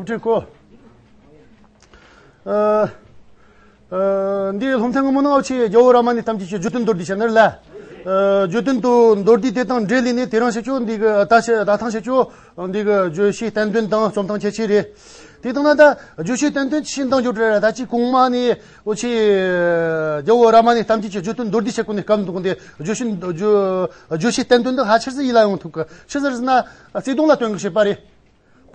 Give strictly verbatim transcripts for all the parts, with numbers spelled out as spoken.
ཐུགས་རྗེ་ཆེ། ཨ། ཨ། འདིའི་སློབ་ཚན་ངོ་མ་ནང་ཆེ་རྒྱལ་བོ་རཱ་མ་ན་ཐམས་ཅད་ཀྱི་བརྗོད་དོན་མདོར་བསྡུས་བྱས་ནི་རེད་ལ། ཨ། བརྗོད་དོན་དུ་མདོར་བསྡུས་དེ་དང་འབྲེལ་ལས་ནས་དེ་རིང་བཤད་རྒྱུ་འདི་གི་ད་ཆ་ད་ཐེངས་བཤད་རྒྱུ་འདི་གི་བརྗོད་བྱའི་བསྟན་དོན་དང་རྩོམ་སྟངས་ཁྱད་ཆོས་རེད། དེ་དང་ན་ད་བརྗོད་བྱའི་བསྟན་དོན་ཆེ་འདང་རྒྱུ་རེད། ད་ཅི་གོང་མ་ནས་འོ་ཆེ་རྒྱལ་བོ་རཱ་མ་ན་ཐམས་ཅད་ཀྱི་བརྗོད་དོན་མདོར་བསྡུས་བྱེད་དགོས་ནས་སྐབས་འདུག་འདི་བརྗོད་བྱའི་བརྗོད་བརྗོད་བྱའི་བསྟན་དོན་འདི་ཧ་ཆི་ཟིག་ཡིད་ལ་ཡོང་ཐུབ་གི། ཆི་ཟིག་ཟེར་ན་བརྩེ་དུང་ལ་བསྟོད་བསྔགས་བྱེད་པ་རེད།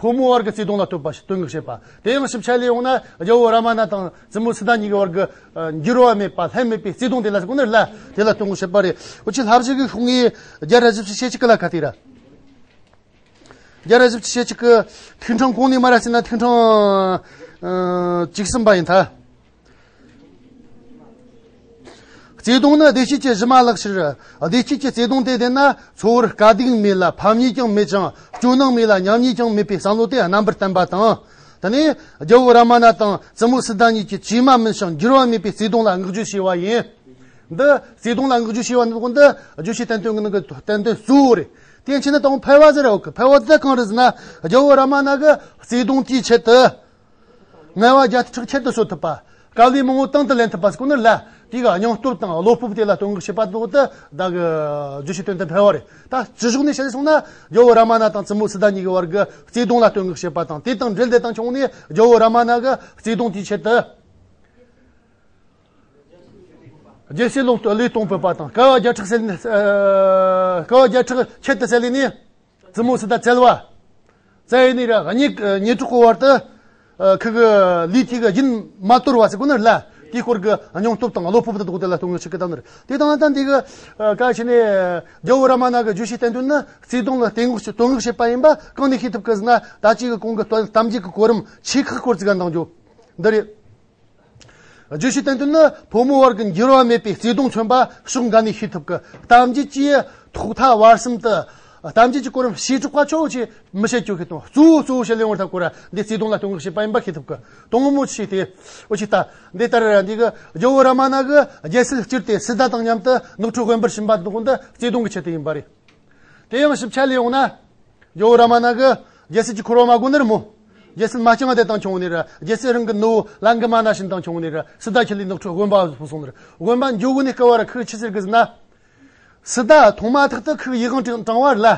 ཕོ་མོ་བར་གྱི་བརྩེ་དུང་ལ་བསྟོད་པ་བསྟོད་བསྔགས་བྱེད་པ། དེ་ཡང་ཞིབ་ཆ་ལས་ཡོང་ན་རྒྱལ་བོ་རཱ་མ་ན་དང་བཙུན་མོ་སི་ཏཱ་གཉིས་ཀྱི་བར་གྱི་འགྱུར་བ་མེད་པ་ལྷད་མེད་པའི་བརྩེ་དུང་དེ་ལ་ཟེར་གོ་ནི་ལ་དེ་ལ་བསྟོད་བསྔགས་བྱེད་པ་རེད། འུ་ཆོས་ལྷ་བཞི་གི་ཤོག་ངོས་བརྒྱ་ར་བཞི་བཅུ་ཞེ་གཅིག་གི་ལ་ཁ་ཐེ་ར། བརྒྱ་ར་བཞི་བཅུ་ཞེ་གཅིག་གི་ཐིག་ཕྲེང་གོང་ནས་མར་ར་བྱས་ན་ཐིག་ཕྲེང་ཨ་བཅུ་གསུམ་པ་ཡིན་ད། བརྩེ་དུང་ནི་བདེ་སྐྱིད་ཀྱི་གཞི་མ་ལག་ཕྱིར། བདེ་སྐྱིད་ཀྱི་བརྩེ་དུང་དེ་ལྡན་ན་འཚོ་བར་དཀའ་སྡུག་མེད་ལ་ཕམ་ཉེས་ཀྱང་མེད་ཅིང་སྐྱོ་སྣང་མེད་ལ་ཉམ་ཉེས་ཀྱང་མེད་པའི་བསམ་བློ་དེ་རྣམ་པར་བརྟན་པ་དང་། དེ་ནས་རྒྱལ་བོ་རཱ་མ་ན་དང་བཙུན་མོ་སི་ཏཱ་གཉིས་ཀྱི་ཇི་མ་མིན་ཞིང་འགྱུར་བ་མེད་པའི་བརྩེ་དུང་ལ་བསྔགས་བརྗོད་བྱས་པ་ཡིན། འདི་བརྩེ་དུང་ལ་བསྔགས་བརྗོད་བྱས་པ་འདི་ཀུན་ཏུ་བརྗོད་བྱའི་བསྟན་དོན་གྱི་ནང་གི་བསྟན་དོན་གཙོ་བོ་རེད། དེ་ཕྱིན་ན་དང་ཕལ་བ་ཟེར་ར་འོག་གི་ཕལ་བ་དེ་གང་རེད་ཟེར་ན་རྒྱལ་བོ་རཱ་མ་ན་གི་བརྩེ་དུང་དེའི་ཆེད་དུ། ངལ་བ་བརྒྱ་ཕྲག་ཁྱད་དུ་གསོད་ཐུབ་པ། དཀའ་ལས་མང་བོ་དང་དུ་ལེན་ཐུབ་པ་ཟེར་གོ་ནི་ལ། དེ་གི་སྙིང་སྟོབས་དང་བློ་སྤོབས་དེ་ལ་བསྟོད་བསྔགས་བྱེད་པ་འདུག་སྟེ་ད་གི་བརྗོད་བྱའི་བསྟན་དོན་ཕལ་བ་རེད། ད་སྤྱི་གཞུང་ནས་བཤད་སོང་ན་རྒྱལ་བོ་རཱ་མ་ན་དང་བཙུན་མོ་སི་ཏཱ་གཉིས་ཀྱི་བར་གྱི་བརྩེ་དུང་ལ་བསྟོད་བསྔགས་བྱེད་པ་དང་དེ་དང་འབྲེལ་ཏེ་དང་བྱུང་ནས་རྒྱལ་བོ་རཱ་མ་ན་གི་བརྩེ་དུང་དེའི་ཆེད་དུ། རྒྱལ་སྲིད་ལོངས་ལས་གཏོང་ཕོད་པ་དང་དཀའ་བ་བརྒྱ་ཕྲག་སེལ་ཨ་དཀའ་བ་བརྒྱ་ཕྲག་ཁྱད་དུ་བསད་ལས་ནས། བཙུན་མོ་སི་ཏཱ་བཙལ་བ། བཙལ་ནས་ར་ཉེ་ཉེ་གྲོགས་བར་དུ། ཨ། ཁུ་གི་ལུས་ཐིག་གི་རྒྱུན་མ་དོར་བ་ཟེར་གོ་ནི་ལ། དེའི་སྐོར་གྱི་སྙིང་སྟོབས་དང་བློ་སྤོབས་དེ་དག་དེ་ལ་བསྟོད་བསྔགས་ཞིག་གི་དང་ནི་རེད། དེ་དང་ད་འདི་གི་ཨ་གལ་ཆེ་ནས་རྒྱལ་བོ་རཱ་མ་ན་གི་བརྗོད་བྱའི་བསྟན་དོན་ནི་བརྩེ་དུང་ལ་བསྟོད་བསྔགས་བསྟོད་བསྔགས་བྱེད་པ་ཡིན་པ་གང་ནས་ཤེས་ཐུབ་གི་ཟེར་ན། ད་ཅིག་གི་གོང་གི་གཏམ་རྒྱུད་ཀྱི་གོ་རིམ་ཆེ་ཁག་སྐོར་ཅིག་ག་འདང་རྒྱུ་འདི་རེད། བརྗོད་བྱའི་བསྟན་དོན་ནི་ཕོ་མོ་བར་གྱི་འགྱུར་བ་མེད་པའི་བརྩེ་དུང་མཚོན་པ་ཕྱོགས་འགའ་ནས་ཤེས་ཐུབ་ཀི། གཏམ་རྒྱུད་ཀྱི་ཐོག་མཐའ་བར་གསུམ་དུ། གཏམ་རྒྱུད་ཀྱི་གོ་རིམ་བྱེ་བྲག་པ་ཆོ་ཆེ་མི་བཤད་རྒྱུ་ཤེས་དང་གཙོ་བོ་གཙོ་བོ་བཤད་ལེ་བར་ཐག་གོ་ར་འདི་བརྩེ་དུང་ལ་བསྟོད་བསྔགས་བྱེད་པ་ཡིན་པ་ཤེས་ཐུབ་ཀི། དང་མོ་ཆེ་སྟེ། འོ་ཆེ་ལྟ། འདི་ལྟར་འདི་གི་རྒྱལ་བོ་རཱ་མ་ན་གི་རྒྱལ་སྲིད་བསྐྱུར་ཏེ་སི་ཏཱ་དང་མཉམ་དུ་ནགས་ཁྲོད་དབེན་པར་ཕྱིན་པ་འདུག་འདི་བརྩེ་དུང་གི་ཆེད་དུ་ཡིན་པ་རེད། དེ་ཡང་ཞིབ་ཆ་ལས་ཡོང་ན། རྒྱལ་བོ་རཱ་མ་ན་གི་རྒྱལ་སྲིད་ཀྱི་འཁོར་བ་མ་བསྒོར་ནི་རེད་མོ། རྒྱལ་སྲིད་མ་བསྐྱངས་དེ་དང་བྱུང་ནི་ར། རྒྱལ་སྲིད་རང་གི་ནུ་བོ་ལང་གི་མ་ན་བྱིན་དང་བྱུང་ནི་ར། སི་ཏཱ་ཁྱེར་ལས་ནགས་ཁྲོད་དབེན་པ་བུད་སོང་ནི་ར། དབེན་པ་འགྱོ་གོ་ནི་སྐབས་བ་ར་ཁོས་ཆི་ཟེར་གི་ཟེར་ན། སི་ཏཱ་མཐོང་མ་ཐག་ཏུ་ཁོས་ཡིད་དབང་དྲང་བ་ར་ལ།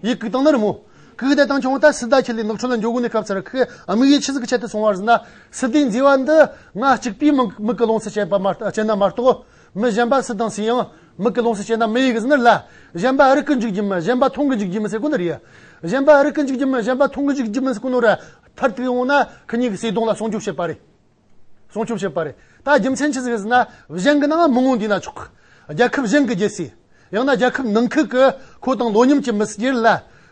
ཡིད་གུག་བཏང་ནི་རེད་མོ། གུག་དེ་དང་བྱུང་ད་སི་ཏཱ་ཁྱེར་ལས་ནགས་ཁྲོད་ལ་འགྱོ་གོ་ནི་སྐབས་སུ་ར་ཁོས་དམིགས་ཡུལ་ཆི་ཟིག་གི་ཆེད་དུ་སོང་བ་ར་ཟེར་ན། སི་ཏཱའི་མཛེས་པ་འདི་ང་གཅིག་པུས་མིག་མིག་གི་ལོངས་སུ་སྤྱད་པ་མ་སྤྱད་ན་མ་གཏོགས། མི་གཞན་པ་སུ་དང་སུ་ཡང་མིག་གི་ལོངས་སུ་སྤྱད་ན་མི་ཡི་གི་ཟེར་ནི་ལ། གཞན་པ་རིག་གི་འཇུག་རྒྱུ་མིན། གཞན་པ་མཐོང་གི་འཇུག་རྒྱུ་མིན་ཟེར་གོ་ནི་རེད། གཞན་པ་རིག་གི་འཇུག་རྒྱུ་མིན། གཞན་པ་མཐོང་གི་འཇུག་རྒྱུ་མིན་ཟེར་གོ་ནོ་ར། མཐར་ཐུག་ཡོང་ན་ཁི་གཉིས་ཀྱི་བརྩེ་དུང་ལ་སྲུང་སྐྱོབ་བྱེད་པ་རེད། སྲུང་སྐྱོབ་བྱེད་པ་རེད། ད་རྒྱུ་མཚན་ཆི་ཟིག་ཟེར་ན་གཞན་གྱི་ནང་མི་ངོ་འདུས་ན་ཆོག་གི། རྒྱལ་ཁབ་གཞན་གྱི་རྒྱལ་སྲིད། ཡང་ན་རྒྱལ་ཁབ་ནང་ཁུལ་གྱི་ཁོ་དང་ལོ་མཉམ་གྱི་མི་སྒེར་ལ་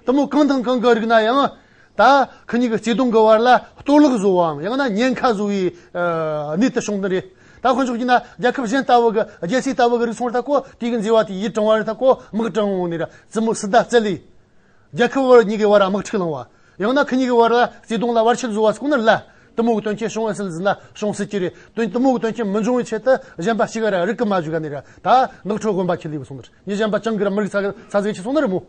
དེ་མོ་གང་དང་གང་གི་རིགས་ན་ཡང་། ད་ཁི་གཉིས་ཀྱི་བརྩེ་དུང་གི་བར་ལ་གཏོར་བརླག་བཟོ་བའམ་ཡང་ན་ཉེན་ཁ་བཟོ་བའི་ཨ་གནས་དེ་བྱུང་ནི་རེད། ད་དཔེ་འཇོག་རྒྱུ་ན་རྒྱལ་ཁབ་གཞན་ལྟ་བུ་གི་རྒྱལ་སྲིད་ལྟ་བུ་གི་རིགས་སོང་ད་ཁོ་དེ་གི་མཛེས་པ་དེ་ཡིད་དྲང་བ་རེད། ད་ཁོ་མིག་དྲང་འོང་ནི་ར་བཙུན་མོ་སི་ཏཱ་བཙལ་ལས། རྒྱལ་ཁབ་བར་གཉིས་ཀྱི་བར་དམག་འཁྲུག་ལངས་བ། ཡང་ན་ཁི་གཉིས་ཀྱི་བར་ལ་བརྩེ་དུང་ལ་བར་ཆད་བཟོ་བ་ཟེར་གོ་ནི་རེད་ལ། དེ་མོ་གི་དོན་རྐྱེན་བྱུང་བ་སྲིད་ཟེར་ན་བྱུང་སྲིད་ཀྱི་རེད། དོན་དེ་མོ་གི་དོན་རྐྱེན་མི་འབྱུང་བའི་ཆེད་དུ་གཞན་པ་གཅིག་ར་རིག་གི་མ་བཅུག་ག་ནི་ར་ད་ནགས་ཁྲོད་དབེན་པ་ཁྱེར་ལས་བུད་སོང་ནི་རེད། མི་གཞན་པ་ཅང་གི་ར་མི་རིག་ས་ས་ཟིག་ཁྱེར་སོང་ནི་རེད་མོ།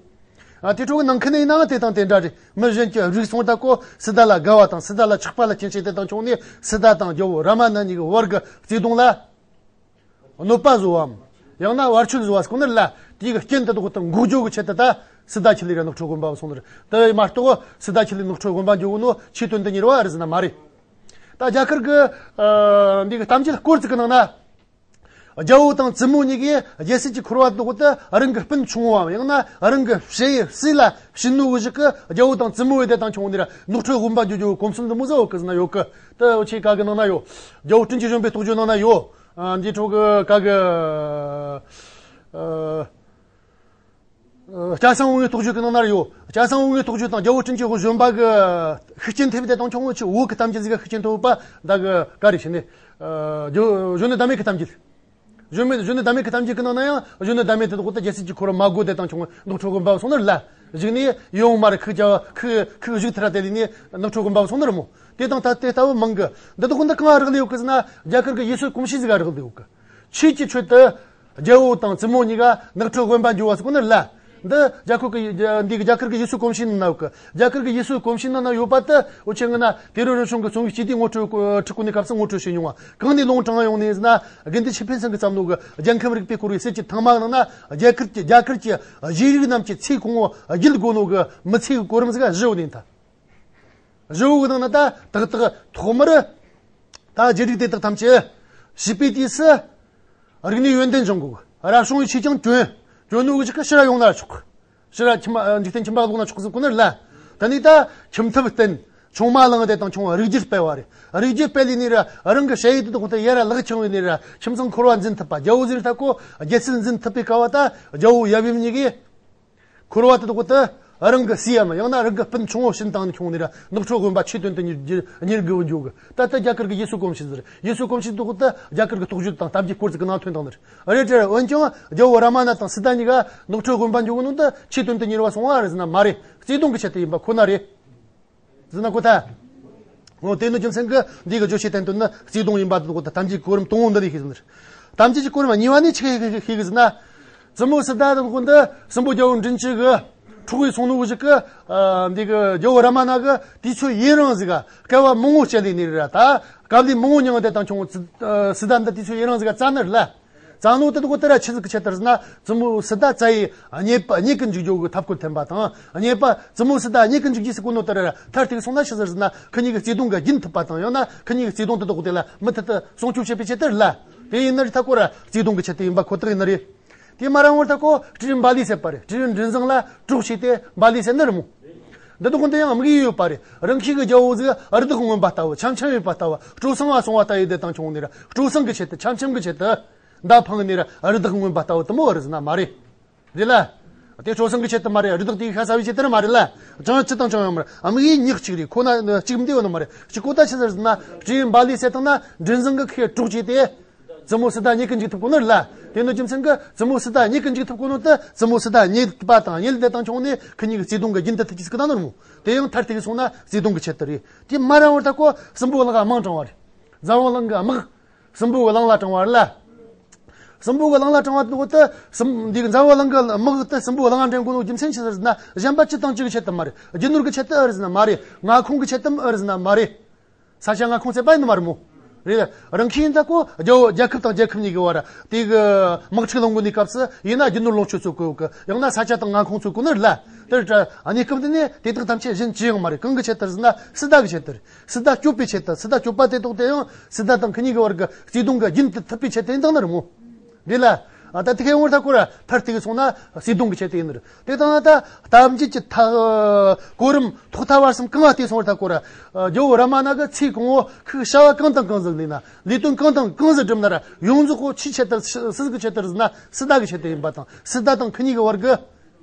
ཨ་དེ་འཕྲོ་གི་ནང་ཁུལ་ནས་ཡིན་ནའང་དེ་དང་དེ་འདྲ་རེད། མི་གཞན་གྱི་རིགས་སོང་ད་ཁོ་སི་ཏཱ་ལ་དགའ་བ་དང་སི་ཏཱ་ལ་ཆགས་པ་ལ་རྐྱེན་བྱས་དེ་དང་བྱུང་ནས་སི་ཏཱ་དང་རྒྱལ་བོ་རཱ་མ་ན་གཉིས་ཀྱི་བར་གྱི་བརྩེ་དུང་ལ། གནོད་པ་བཟོ་བའམ། ཡང་ན་བར་ཆད་བཟོ་བ་ཟེར་གོ་ནི་རེད་ལ། དེའི་རྐྱེན་དེ་དག་དང་འགོག་རྒྱུ་གི་ཆེད་དུ་ད་སི་ཏཱ་ཁྱེར་ལས་ར་ནགས་ཁྲོད་དབེན་པ་སོང་ནི་རེད། དེ་མ་གཏོགས་སི་ཏཱ་ཁྱེར་ལས་ནགས་ཁྲོད་དབེན་པ་འགྱོ་གོ་ནོ་ཆེས་དོན་དུ་གཉེར་བ་རེད་ཟེར་ན་མ་རེད། ད་རྒྱ་གར་གི་ཨ་འདི་གི་གཏམ་རྒྱུད་སྐོར་ཅིག་གི་ནང་ན། རྒྱལ་བོ་དང་བཙུན་མོ་གཉིས་ཀས་རྒྱལ་སྲིད་ཀྱི་འཁོར་བ་འདི་འོག་ཏུ་རང་གི་སྤུན་ཆུང་བའམ་ཡང་ན་རང་གི་བྱེད་ཡུལ་སྲིད་ལ་བྱིན་ནོ་བཞག་གི། རྒྱལ་བོ་དང་བཙུན་མོ་ཡི་དེ་དང་ཆུང་ནི་ར་ནགས་ཁྲོད་དབེན་པ་འགྱོ་རྒྱུ་གོམས་སྲོལ་འདི་མོ་ཟིག་ཡོད་གི་ཟེར་ན་ཡོད་གི། དེ་འུ་ཆོའི་བཀའ་གི་ནང་ན་ཡོད། རྒྱལ་བོ་དྲིན་ཅན་གཞོན་པའི་རྟོགས་བརྗོད་ནང་ན་ཡོད། ཨ་འདི་ཕྲུ་གུ་བཀའ་གི་ཨ། ཨ། སྐྱ་སེང་བུ་ངའི་རྟོགས་བརྗོད་ཀྱི་ནང་ན་ཡོད། སྐྱ་སེང་བུ་ངའི་རྟོགས་བརྗོད་དང་རྒྱལ་བོ་དྲིན་ཅན་གཞོན་པ་གི་ཤུགས་རྐྱེན་ཐེབས་དེ་དང་ཆུང་ངུ་ཆེ་བོད་ཀྱི་གཏམ་རྒྱུད་ཟིག་ག་ཤུགས་རྐྱེན་ཐེབས་པ་ད་གི་ག་རེ་བྱས་ནས། ཨ། གཞོན་ནུ་ཟླ་མེད་ཀྱི་གཏམ་རྒྱུད། གཞོན་མེད་གཞོན་ནུ་ཟླ་མེད་ཀྱི་གཏམ་རྒྱུད་ཀྱི་ནང་ན་ཡང་གཞོན་ནུ་ཟླ་མེད་དེ་དག་ད་རྒྱལ་སྲིད་ཀྱི་འཁོར་བ་མ་བསྒོར་དེ་དང་ཆུང་ངུ་ནགས་ཁྲོད་དབེན་པ་སོང་ནི་རེད་ལ། གཞུག་ནས་ཡོང་མར་ཁུག་ཀྱ་ཁུག་ཁུག་བཞུགས་ཐུབ་ར་དེ་ལས་ནས་ནགས་ཁྲོད་དབེན་པ་སོང་ནི་རེད་མོ། དེ་དང་ད་དེ་ལྟ་བུ་མང་གི། འདི་དག་འདི་གང་རག་ལས་ཡོད་གི་ཟེར་ན་རྒྱ་གར་གི་ཡུལ་སྲོལ་གོམས་གཤིས་ཟིག་ག་རག་ལས་ཡོད་གི། ཆོས་ཀྱི་ཆོས་དུ། རྒྱལ་བོ་དང་བཙུན་མོ་གཉིས་ཀ་ནགས་ཁྲོད་དབེན་པ་འགྱོ་བ་ཟེར་གོ་ནི་རེད་ལ། འདི་རྒྱ་ཁོ་གི་འདི་གི་རྒྱ་གར་གི་ཡུལ་སྲོལ་གོམས་གཤིས་ནང་ན་ཡོད་གི། རྒྱ་གར་གི་ཡུལ་སྲོལ་གོམས་གཤིས་ནང་ན་ཡོད་པ་དེ་འུ་ཆོ་ངི་ན་དུས་རབས་རིམ་བྱུང་གི་རྩོམ་གི་སྤྱི་དེ་ངོ་སྤྲོད་ཁྲིད་གོ་ནི་སྐབས་སུ་ངོ་སྤྲོད་བྱེད་མྱོང་བ། གང་ནས་ལུང་དྲངས་ཡོང་ནས་ཟེར་ན། དགེ་འདུན་ཆོས་འཕེལ་ཚང་གི་བརྩམས་ནོ་གི་རྒྱལ་ཁམས་རིག་པའི་བསྐོར་བའི་གསེར་གྱི་ཐང་མ་ནང་ན། རྒྱ་གར་གྱི་རྒྱ་གར་གྱི་གཞུང་རིག་རྣམས་ཀྱི་ཚེ་གང་བོ་བརྒྱུད་དགོས་ནོ་གི་མི་ཚེ་གི་གོ་རིམ་ཟིག་བཞི་བོ་ནས་ད། བཞི་བོ་གི་ནང་ན་ད་ཏག་ཏག་ཐོག་མར་ད་རྒྱུད་རིག་དེ་དག་ཐམས་ཅད་བྱས་པའི་དུས་སུ། རིག་གནས་ཡོན་ཏན་སྦྱོང་དགོས། རབ་བྱུང་བའི་ཆོས་ཀྱང་གྱོན། གྱོན་ནོ་གི་ཅིག་གི་ཕྱིར་ཡོང་ན་ཆོག། ཕྱིར་ཁྱིམ་འཇིག་རྟེན་ཁྱིམ་པ་ལོག་ན་ཆོག་ཟེར་གོ་ནི་རེད་ལ། ད་ནི་ད་ཁྱིམ་ཐབ་བསྟན། ཆུང་མ་བླངས་དེ་དང་ཆུང་རིག་རྒྱུད་སྤེལ་བ་རེད། རིག་རྒྱུད་སྤེལ་ལས་ནི་ར་རང་གི་ཞ་ཡི་དེ་དག་དེ་ཡར་ལག་ཆུང་བའི་ནི་ར་ཁྱིམ་ཚང་འཁོར་བ་འཛིན་ཐུབ་པ། རྒྱལ་བོ་ཟེར་ད་གོ་རྒྱལ་སྲིད་འཛིན་ཐུབ་པའི་སྐབས་ད་རྒྱལ་བོ་ཡབ་ཡུམ་གཉིས་ཀྱིས། འཁོར་བ་དེ་དག་དེ་རང་གི་སྲས་ཡམ་ཡང་ན་རང་གི་སྤུན་ཆུང་བོ་བྱིན་བཏང་ནས་ཁྱོང་ནི་ར་ནགས་ཁྲོད་དགོན་པ་ཆོས་དོན་དུ་གཉེར་གཉེར་དགོས་འཇུག་གི། ད་ལྟ་རྒྱ་གར་གི་ཡུལ་སྲོལ་གོམས་གཤིས་ཟེར། ཡུལ་སྲོལ་གོམས་གཤིས་དེ་དག་དེ་རྒྱ་གར་གི་རྟོགས་བརྗོད་དང་གཏམ་རྒྱུད་སྐོར་ཟིག་གི་ནང་ཐོན་བཏང་ནི་རེད། རེད་རེད། འོན་ཀྱང་རྒྱལ་བོ་རཱ་མ་ན་དང་སི་ཏཱ་གཉིས་ཀ་ནགས་ཁྲོད་དགོན་པ་འཇུག་གི་ནོ་དེ་ཆོས་དོན་དུ་གཉེར་བ་སོང་བ་རེད་ཟེར་ན་མ་རེད། བརྩེ་དུང་གི་ཆེད་དུ་ཡིན་པ་ཁོ་ན་རེད། ཟེར་ན་གོ་ཐལ། འོ་དེ་ནི་རྒྱུ་མཚན་གྱིས་འདི་གི་བརྗོད་བྱའི་བསྟན་དོན་ནི་བརྩེ་དུང་ཡིན་པ་དེ་གོ་ད་གཏམ་རྒྱུད་གོ་རིམ་དང་པོ་འདི་ནས་ཤེས་ཟིན་ནི་རེད། གཏམ་རྒྱུད་ཀྱི་གོ་རིམ་གཉིས་པ་ནི་ཆི་ཤེས་གི་ཟེར་ན། བཙུན་མོ་སི་ཏཱ་དེ་གོ་འདི་སྲིན་པོ་རྒྱལ་བོ་མགྲིན་བཅུ་གི་འཕྲོག་པའི་སོང་ནོ་གི་ཅིག་གི། འདི་གི་རྒྱལ་བོ་རཱ་མ་ན་གི་དུས་ཚོད་ཡུན་རིང་ཟིག་ག་སྐལ་བ་མང་བོ་སྤྱད་ལས་ནི་རེད་ར། ད་སྐབས་ལས་མང་བོ་མྱངས་དེ་དང་ཁྱོང་སི་ཏཱ་འདི་དུས་ཚོད་ཡུན་རིང་ཟིག་ག་བཙལ་ནི་རེད་ལ། བཙལ་ནོ་དེ་དག་དེ་ར་ཆི་ཟིག་གི་ཆེད་དུ་ཟེར་ན། བཙུན་མོ་སི་ཏཱ་བཙལ་ཡི་རྙེད་པ་རྙེད་གི་འཇུག་རྒྱུ་གི་ཐབས་བཀོད་འཐེན་པ་དང་། རྙེད་པ་བཙུན་མོ་སི་ཏཱ་རྙེད་གི་འཇུག་རྒྱུ་ཟེར་གོ་ནོ་དེ་ར་མཐར་ཐུག་སོང་ན་ཆི་ཟིག་ཟེར་ན། ཁི་གཉིས་ཀྱི་བརྩེ་དུང་གི་རྒྱུན་ཐུབ་པ་དང་ཡང་ན་ཁི་གཉིས་ཀྱི་བརྩེ་དུང་དེ་དག་དེ་ལ་མུ་མཐུད་དུ་སྲུང་སྐྱོབ་བྱེད་པའི་ཆེད་དུ་རེད་ལ། དེ་ཡིན་ན་རི་ཐ་ཀོ་ར་བརྩེ་དུང་གི་ཆེད་དུ་ཡིན་པ་ཁོ་ཐག་ཡིན་ནི་རེད། དེ་མ་རང་བར་ཐ་ཀོ་སྤྲེའུ་འབའ་ལི་ཟེར་པ་རེད། སྤྲེའུ་མགྲིན་བཟང་ལ་གྲོགས་བྱས་ཏེ་འབའ་ལི་ཟེར་ནི་རེད་མོ། འདི་དག་འདི་ཡང་དམིགས་ཡུལ་ཡོད་པ་རེད། རང་ཤུགས་ཀྱི་རྒྱལ་པོ་ཟིག་རི་དྭགས་རྔོན་པ་ལྟ་བུ་འཆམ་འཆམ་ཡོད་པ་ལྟ་བུ་སྤྲོ་གསེང་བ་སོང་བ་ལྟ་ཡི་དེ་དང་ཁྱོང་ནི་ར་སྤྲོ་གསེང་གི་ཆེད་དུ་འཆམ་འཆམ་གི་ཆེད་དུ་མདའ་འཕངས་ནི་ར་རི་དྭགས་རྔོན་པ་ལྟ་བུ་དུ་མོ་རེད་ཟེར་ན་མ་རེད། རེད་ལ། དེ་སྤྲོ་གསེང་གི་ཆེད་དུ་མ་རེད། རི་དྭགས་དེ་ཤ་ཟ་བའི་ཆེད་དུ་མ་རེད་ལ། ཅང་ཅི་དང་ཅང་ཡང་མ་རེད། དམིགས་ཡུལ་ཉག་གཅིག་རེད། ཁོ་ན་གཅིག་འདི་ཡོད་ནི་མ་རེད། གཅིག་གོ་ད་ཆི་ཟེར་ཟེར་ན་སྤྲེའུ་འབའ་ལི་ཟེར་བཏང་ན་མགྲིན་བཟང་གི་ཁའི་གྲོགས་བྱས་ཏེ། བཙུན་མོ་སི་ཏཱ་རྙེད་ཀི་འཇུག་ཐུབ་གོ་ནི་རེད་ལ། དེ་ནི་རྒྱུ་མཚན་གྱིས་བཙུན་མོ་སི་ཏཱ་རྙེད་ཀི་འཇུག་ཐུབ་གོ་ནོ་དེ་བཙུན་མོ་སི་ཏཱ་རྙེད་པ་དང་རྙེད་དེ་དང་ཁྱོང་ནས་ཁི་གཉིས་ཀྱི་བརྩེ་དུང་གི་རྒྱུན་དུ་ཐུབ་ཀྱི་ཟིག་གི་ད་ནོར་མོ། དེ་ཡང་མཐར་ཐུག་སོང་ན་བརྩེ་དུང་གི་ཆེད་དུ་རེད། དེ་མ་རང་བར་ཐ་ཀོ་སྲིན་པོ་གླང་གི་དམག་དྲངས་བ་རེད། འཛམ་བུ་གླིང་གི་དམག་སྲིན་པོ་གླང་ལ་དྲངས་བ་རེད་ལ། སྲིན་པོ་གླང་ལ་དྲངས་བ་དེ་དེ་སྲིན་འདི་གི་འཛམ་བུ་གླིང་གི་དམག་དེ་སྲིན་པོ་གླང་ལ་འདྲེན་དགོས་ནོ་རྒྱུ་མཚན་ཆི་ཟེར་ཟེར་ན་གཞན་པ་ཅི་དང་ཅི་གི་ཆེད་དུ་མ་རེད། རྒྱུ་ནོར་གི་ཆེད་དུ་ཨེ་རེད་ཟེར་ན་མ་རེད། མངའ་ཁོངས་གི་ཆེད་དུ་ཨེ་རེད་ཟེར་ན་མ་རེད། ས་ཆ་མངའ་ཁོངས་བཙལ་བ་ཡིན་ནི་མ་རེད་མོ། རེད། རང་ཁྱིམ་ད་ཀོ་རྒྱལ་བོ་རྒྱལ་ཁབ་དང་རྒྱལ་ཁབ་གཉིས་ཀྱི་བར་དེ་གི་དམག་འཁྲུག་སློང་གོ་ནི་སྐབས་སུ་ཡིན་ན་རྒྱུ་ནོར་ལོངས་སྤྱོད་འཚོལ་དགོས་གི། ཡང་ན་ས་ཆ་དང་མངའ་ཁོངས་འཚོལ་དགོས་ནི་རེད་ལ། དེར་གནས་སྐབས་འདི་ནས་དེ་དག་ཐམས་ཅད་གཞན་ཅི་ཡང་མ་རེད། གང་གི་ཆེད་དུ་ཟེར་ན་སི་ཏཱ་གི་ཆེད་དུ་རེད། སི་ཏཱ་སྐྱོབ་པའི་ཆེད་དུ། སི་ཏཱ་སྐྱོབ་པ་དེ་དག་དེ་ཡང་སི་ཏཱ་དང་ཁི་གཉིས་ཀྱི་བར་གྱི་བརྩེ་དུང་གི་རྒྱུན་དུ་ཐུབ་པའི་ཆེད་དུ་ཡིན་དང་ནི་རེད་མོ། རེད་ལ། ཨ་ད་དེ་ཁའི་བར་ཐ་ཀོ་ར་མཐར་ཐུག་སོང་ན་བརྩེ་དུང་གི་ཆེད་དུ་ཡིན་ནི་རེད། དེ་ལྟ་ན་ད་གཏམ་རྒྱུད་ཀྱི་ཐ་གོ་རིམ་ཐོག་མཐའ་བར་གསུམ་གང་ང་བལྟས་སོང་བར་ཐ་ཀོ་ར། རྒྱལ་བོ་རཱ་མ་ན་གི་ཚེ་གང་བོ་ཁོའི་བྱ་བ་གང་དང་གང་ཟིག་ལས་ན་ལས་དོན་གང་དང་གང་ཟིག་བསྒྲུབས་ན་ར་ཡོངས་རྫོགས་ཁོ་ཆིའི་ཆེད་དུ་སུ་ཟིག་གི་ཆེད་དུ་ཟེར་ན་སི་ཏཱ་གི་ཆེད་དུ་ཡིན་པ་དང་སི་ཏཱ་དང་ཁི་གཉིས་ཀྱི་བར་གྱི་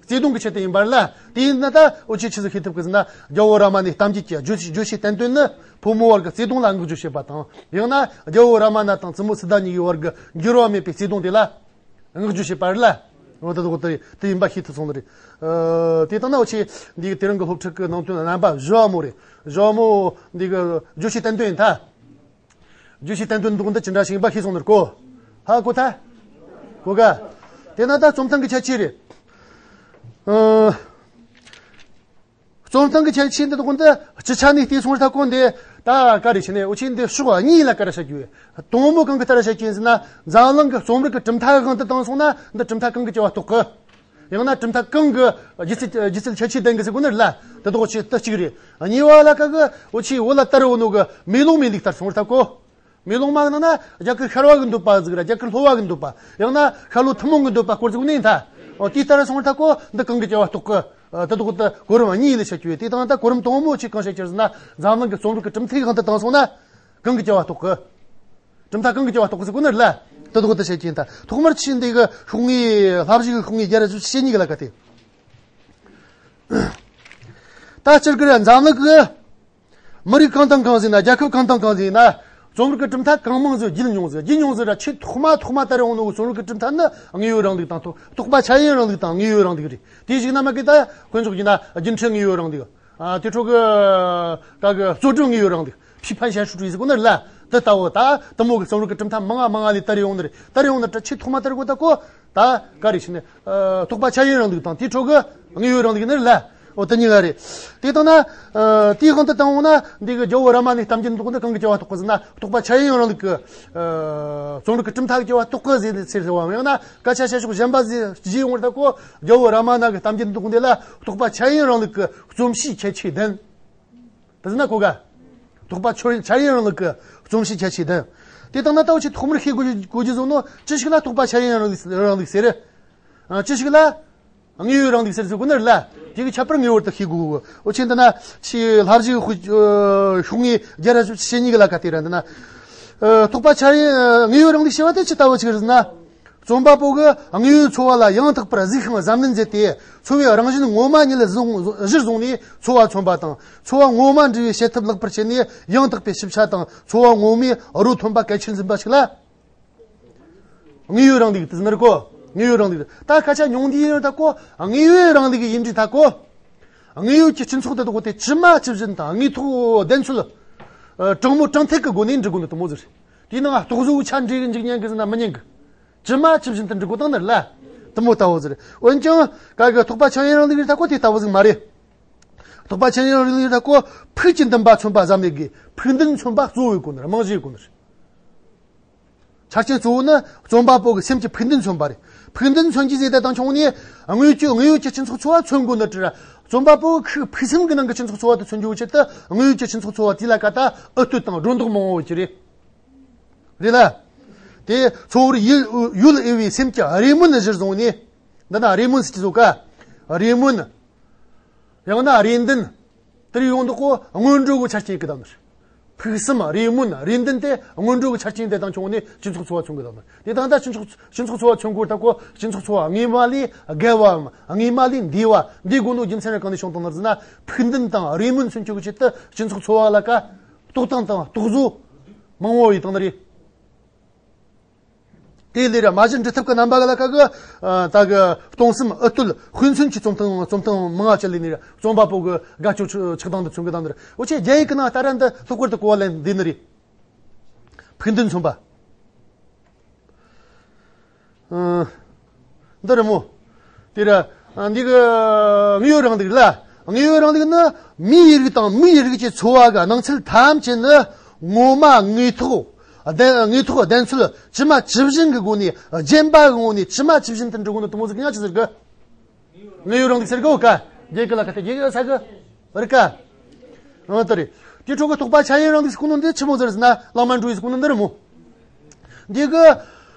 བརྩེ་དུང་གི་ཆེད་དུ་ཡིན་པ་རེད་ལ། དེ་ཡིན་ན་ད་འུ་ཆོས་ཆི་ཟིག་ཤེས་ཐུབ་གི་ཟེར་ན་རྒྱལ་བོ་རཱ་མ་ནའི་གཏམ་རྒྱུད་ཀྱི་བརྗོད་བརྗོད་བྱའི་བསྟན་དོན་ནི་ཕོ་མོའི་བར་གྱི་བརྩེ་དུང་ལ་བསྔགས་བརྗོད་བྱེད་པ་དང་། ཡང་ན་རྒྱལ་བོ་རཱ་མ་ན་དང་བཙུན་མོ་སི་ཏཱ་གཉིས་ཀྱི་བར་གྱི་འགྱུར་བ་མེད་པའི་བརྩེ་དུང་དེ་ལ་བསྔགས་བརྗོད་བྱེད་པ་རེད་ལ། འོ་དེ་དག་དེ་དེ་ཡིན་པ་ཤེས་ཐུབ་སོང་ནི་རེད། ཨ་དེ་ལྟ་ན་འུ་ཆོས་འདི་གི་དེ་རིང་གི་སློབ་ཁྲིད་ཀྱི་ནང་དོན་རྣམ་པ་བཞི་བ་མོ་རེད། བཞི་བ་མོ་འདི་གི་བརྗོད་བྱའི་བསྟན་དོན་ཡིན་ད། བརྗོད་བྱའི་བསྟན་དོན་འདུག་འདི་ཅི་འདྲ་ཞིག་ཡིན་པ་ཤེས་སོང་ནི་རེད་གོ། ཧ་གོ་ཐལ། གོ་ག་དེ་ན་ད་རྩོམ་སྟངས་ཀྱི་ཁྱད་ཆོས་རེད། ཨ་རྩོམ་སྟངས་ཀྱི་ཁྱད་ཆོས་འདི་དག་འདི་སྤྱི་ཆ་ནས་བལྟས་སོང་ད་གོ་འདི་ད་ག་རེ་བྱས་ནས་འུ་ཆོས་འདི་ཕྱོགས་གཉིས་ལ་ག་རེ་བཤད་རྒྱུ་ཡོད། དང་པོ་གང་གི་ལྟར་བཤད་རྒྱུ་ཡིན་ཟེར་ན་འཛམ་གླིང་གི་རྩོམ་རིག་གི་གྲུབ་མཐའ་གི་དབང་དུ་བཏང་སོང་ན་འདི་གྲུབ་མཐའ་གང་གི་སྐྱེ་བ་ཐོག་གི། ཡང་ན་གྲུབ་མཐའ་གང་གི་སྒྱུ་རྩལ་སྒྱུ་རྩལ་ཁྱད་ཆོས་ལྡན་གི་ཟེར་གོ་ནི་རེད་ལ། དེ་དག་ཆེ་ད་གཅིག་རེད། གཉིས་པ་ལ་ཁ་གི་འུ་ཆོས་བོད་ལ་དར་ཡོད་ནོ་གི་མེ་ལོང་མའི་ལུགས་ལྟར་སོང་ད་གོ། མེ་ལོང་མ་གི་ནང་ན་རྒྱ་གར་ཤར་བ་གི་འདོད་པ་ཟིག་ར་རྒྱ་གར་ལྷོ་བ་གི་འདོད་པ། ཡང་ན་ཤར་ལྷོ་ཐུན་མོང་གི་འདོད་པ་སྐོར་ཟིག་ནི་ད། འོ་དེ་ལྟར་སོང་ད་གོ་འདི་གང་གི་སྐྱེ་བ་ཐོག་གི། དེ་དག་ད་གོ་རིམ་གཉིས་ལ་བཤད་རྒྱུ་ཡོད། དེ་དང་ད་གོ་རིམ་དང་པོ་ཆེ་གང་བཤད་རྒྱུ་ཟེར་ན་འཛམ་གླིང་གི་རྩོམ་རིག་གི་གྲུབ་མཐའི་དབང་དུ་བཏང་སོང་ན། གང་གི་སྐྱེ་བ་ཐོག་གི། གྲུབ་མཐའ་གང་གི་སྐྱེ་བ་ཐོག་གི་ཟེར་གོ་ནི་རེད་ལ། དེ་དག་ད་བཤད་རྒྱུ་ཡིན་ད། ཐོག་མར་ཆེས་འདི་གི་ཤོག་ངོས་བསླབ་གཞི་གི་ཤོག་ངོས་བརྒྱ་ར་བཅུ་བཞི་གཉིས་གི་ལ་ཁ་དེ། ད་སྤྱིར་གི་ར་འཛམ་གླིང་གི་མི་རིགས་གང་དང་གང་ཟིག་ན་རྒྱལ་ཁབ་གང་དང་གང་ཟིག་ན་རྩོམ་རིག་གི་གྲུབ་མཐའ་གང་མང་ཟིག་བརྒྱུད་མྱོང་ཟིག་བརྒྱུད་མྱོང་ཟིག་ར་ཆེས་ཐོག་མ་ཐོག་མ་དར་ཡོང་ནོ་གི་རྩོམ་རིག་གི་གྲུབ་མཐའ་ནི་དངོས་ཡོད་རིང་ལུགས་དང་ཐོག་རྟོགས་པ་འཆར་ཡན་རིང་ལུགས་དང་དངོས་ཡོད་རིང་ལུགས་རེད། དེ་ཞིག་ན་མ་གི་ད་དཀོན་མཆོག་གི་ན་རྒྱུ་འབྲས་དངོས་ཡོད་རིང་ལུགས། ཨ་དེ་ཕྱོགས་གི་ད་གི་རྩོད་སྒྲུབ་དངོས་ཡོད་རིང་ལུགས། ཕྱི་ཕན་ཞབས་ཞུ་ཟེར་གོ་ནི་རེད་ལ། དེ་ལྟ་བུ་ད་དེ་མོ་གི་རྩོམ་རིག་གི་གྲུབ་མཐའ་མང་ང་མང་ང་ལས་དར་ཡོང་ནི་རེད། དར་ཡོང་ནི་ད་ཆེས་ཐོག་མ་དར་གོ་ད་གོ། ད་ ཨ། ག་རེ་ཞིག་ནི། ཨ། རྟོག་པ་ཆ་ཡིན་རིང་ལུགས་དང་དེའི་ཁྲོད་ཀྱི་དངོས་ཡོད་རིང་ལུགས་ནི་ལ། འོ་དེ་གཉིས་ཀ་རེད། དེ་ལྟ་ན། ཨ། དེའི་དབང་དུ་བཏང་འོང་ན་འདི་གི་རྒྱལ་བོ་རཱ་མ་ནའི་གཏམ་རྒྱུད་འདི་དག་འདི་གང་གི་སྐྱེ་བ་ཐོག་གི་ཟེར་ན། རྟོག་པ་ཆ་ཡིན་རིང་ལུགས་ཀྱི། ཨ། རྩོམ་རིག་གི་གྲུབ་མཐའ་གི་སྐྱེ་བ་ཐོག་གི་ཟེར་ཟེར་བའམ། ཡང་ན་སྐད་ཆ་བཤད་ཕྱོགས་གཞན་པ་ཟིག་བརྗེས་ཡོང་བར་ཐལ་ཀོ། རྒྱལ་བོ་རཱ་མ་ན་གི་གཏམ་རྒྱུད་འདི་དག་འདི་ལ་རྟོག་པ་ཆ་ཡིན་རིང་ལུགས་ཀྱི་རྩོམ་གཤིས་ཁྱད་ཆོས་ལྡན། དེ་ཟེར་ན་གོ་ག། རྟོག་པ་ཆ་ཡིན་རིང་ལུགས་ཀྱི་རྩོམ་གཤིས་ཁྱད་ཆོས་ལྡན། དེ་ལྟ་ན་ད་འུ་ཆོས་ཐོག་མར་ཤེས་དགོས་རྒྱུ་བཟོ་ནོ་ཅི་ཞིག་ལ་རྟོག་པ་ཆ་ཡིན་རིང་ལུགས་རིང་ལུགས་ཟེར། ཨ། ཅི་ཞིག་ལ། དངོས་ཡོད་རིང་ལུགས་ཟེར་ཟེར་གོ་ནི་རེད་ལ། དེ་གི་ཁྱད་པར་ངེས་པར་དུ་ཤེས་དགོས། འུ་ཆོས་འདི་ན་ཆེས་བསླབ་གཞི་ཤོག་ངོས་བརྒྱ་ར་བཞི་བཅུ་ཞེ་གཉིས་ཀྱི་ལ་ཁ་དེ་ར་འདི་ན། ཨ། རྟོག་པ་ཆ་ཡིན། དངོས་ཡོད་རིང་ལུགས་ཞེས་པ་དེ་ཅི་ལྟ་བུ་ཅིག་རེད་ཟེར་ན། རྩོམ་པ་པོ་གིས་དངོས་ཡོད་འཚོ་བ་ལ་ཡང་དག་པར་གཟིགས་ཤིང་གཟབ་ནན་མཛད་དེ། འཚོ་བའི་རང་བཞིན་ངོ་མ་ཉིད་ལ་བཟུང་། གཞིར་བཟུང་ནས་འཚོ་བ་མཚོན་པ་དང་། འཚོ་བ་ངོ་མ་འདྲི་བའི་བྱེད་ཐབས་ལེགས་པར་བྱས་ནས་ཡང་དག་པའི་ཞིབ་ཆ་དང་འཚོ་བ་ངོ་མའི་རོ་ཐོན་པ་གལ་ཆེར་འཛིན་པ་ཞིག་ལ། དངོས་ཡོད་རིང་ལུགས་དེ་ཟེར་ནི་རེད་ཀོ། དངོས་ཡོད་རིང་ལུགས་ད་སྐད་ཆ་ཉུང་འདི་ཡིན་ད་ཀོ། དངོས་ཡོད་རིང་ལུགས་ཡིན་འདྲི་ད་ཀོ། དངོས་ཡོད་ཀྱི་སྤྱི་ཚོགས་དེ་དག་དེ་ཇི་མ་ཇི་བཞིན་དང་དངོས་ཐོག་བདེན་འཚོལ། ཨ། དྲང་མོ་དྲང་ཐད་ཀྱི་སྒོ་ནས་འབྲི་དགོས་ནི་དེ་མོ་ཟིག་རེད། དེའི་ནང་རྟོག་བཟོ་ཆ་འདྲེས་འཇུག་ཉན་གི་ཟེར་ན་མི་ཉན་གི། ཇི་མ་ཇི་བཞིན་དུ་འབྲི་དགོས་དང་ནི་ལ། དེ་མོ་ལྟ་བུ་ཟིག་རེད། འོན་ཀྱང་ག་གི་རྟོག་པ་ཆ་ཡིན་རིང་ལུགས་རེད་ད་ཀོ་དེ་ལྟ་བུ་ཟིག་མ་རེད། རྟོག་པ་ཆ་ཡིན་རིང་ལུགས་རེད་ད་ཀོ། ཕུགས་ཀྱི་འདུན་པ་མཚོན་པ་ཟབ་མོ་དགོས། ཕུགས་འདུན་མཚོན་པ་གཙོ་བོའི་སྒོ་ནས་རྨང་གཞིའི་སྒོ་ནས། ཆ་རྐྱེན་གཙོ་བོ་ནི་རྩོམ་པ་པོ་གི་སེམས་ཀྱི་ཕུགས་འདུན་མཚོན་པ་རེད། ཕུགས་འདུན་མཚོན་གྱི་ཟེར་ད་དང་ཆུང་ནས་དངོས་ཡོད་ཀྱི་དངོས་ཡོད་ཀྱི་སྤྱི་ཚོགས་འཚོ་བ་མཚོན་དགོས་ནི་དེ་ར། རྩོམ་པ་པོ་གི་ཕུགས་སེམས་ཀྱི་ནང་གི་སྤྱི་ཚོགས་འཚོ་བ་དེ་མཚོན་རྒྱུའི་ཆེད་དུ་དངོས་ཡོད་ཀྱི་སྤྱི་ཚོགས་འཚོ་བ་དེ་ལ་ཀ་ད་འུ་སྟོད་དང་སྒྲོ་འདོགས་མང་བོ་ཅི་རེད། རེད་ལ། དེ་འཚོ་བར་ཡུལ་ཡུལ་འོས་པའི་སེམས་ཀྱི་རེ་སྨོན་གཞིར་བཟུང་ནས། འདི་ན་རེ་སྨོན་ཟེར་གྱི་བཟོ་ཀ། རེ་སྨོན། ཡང་ན་རེ་འདུན། དེར་ཡོང་འདུག་གོ་སྔོན་འགྲོ་གི་ཆ་རྐྱེན་གི་དང་། ཕུགས་བསམ་རེ་སྨོན་རེ་འདུན་དེ་སྔོན་འགྲོ་གི་ཆ་རྐྱེན་དེ་དང་ཆུང་ནས་སྤྱི་ཚོགས་འཚོ་བ་མཚོན་གི་དང་། དེ་དང་ད་སྤྱི་ཚོགས་སྤྱི་ཚོགས་འཚོ་བ་མཚོན་དགོས་ད་གོ་སྤྱི་ཚོགས་འཚོ་བ་དངོས་མ་ལས་དགའ་བའམ་དངོས་མ་ལས་འདས་པ་འདི་དགོས་ནོ་རྒྱུ་མཚན་ར་གང་ནས་བྱུང་བཏང་ནར་ཟེར་ན། ཕུགས་འདུན་དང་རེ་སྨོན་མཚོན་ཆོག་གི་ཆེད་དུ་སྤྱི་ཚོགས་འཚོ་བ་ལ་ཀ་རྟོག་བཏང་དང་རྟོག་བཟོ་མང་བོ་ཡོད་བཏང་ནི་རེད། དེ་ལས་ར་མ་གཞི་འབྲི་ཐབས་ཀྱི་རྣམ་པ་ལ་ཁ་གི། ཨ། ད་གི་སྟོང་གསུམ་ཨུ་སྟོད་དཔེ་མཚོན་གྱི་རྩོམ་ཐུང་རྩོམ་ཐུང་མང་ང་བཅད་ལས་ནས་ར་རྩོམ་པ་པོ་གི་དགའ་སྐྱོ་ཆགས་སྡང་དུ་མཚོན་གི་དང་འདིར་འུ་ཆོས་རྒྱ་ཡིག་གི་ནང་ལྟར་འདི་ལྷག་པར་དུ་གོ་བ་ལེན་འདི་ནི་རེད། ཕུགས་འདུན་མཚོན་པ། ཨ། འདི་རེད་མོ། དེ་ར། ཨ། འདི་གི་དངོས་ཡོད་རིང་ལུགས་ལ། དངོས་ཡོད་རིང་ལུགས་ནི་མིའི་རིགས་དང་མིའི་རིགས་ཀྱི་འཚོ་བ་གི་སྣང་ཚུལ་ཐམས་ཅད་ནི་ངོ་མ་དངོས་ཐོག་བདེན། དངོས་ཐོག་བདེན་འཚོལ་ཇི་མ་ཇི་བཞིན་གྱི་སྒོ་ནས་རྗེན་པ་གི་ངོ་ནས་ཇི་མ་ཇི་བཞིན་དུ་འབྲི་དགོས་ནི་དེ་མོ་ཟིག་ཡང་ཅི་ཟེར་གི། དངོས་ཡོད་རིང་ལུགས་ཟེར་གི་འོ་ཀ། རྒྱ་གི་ལ་ཁ་ཏེ་རྒྱ་གི་ས་གི་རི་ཀ། འོ་དེ་རེད། དེ་ཁྲོད་ཀྱི་རྟོག་པ་ཆ་ཡིན་རིང་ལུགས་ཟེར་གོ་ནོ་འདི་ཆི་མོ་ཟེར་ཟེར་ན་བླ་མ་འགྲོ་ཡི་ཟེར་གོ་ནོ་འདི་རེད་མོ། འདི་གི་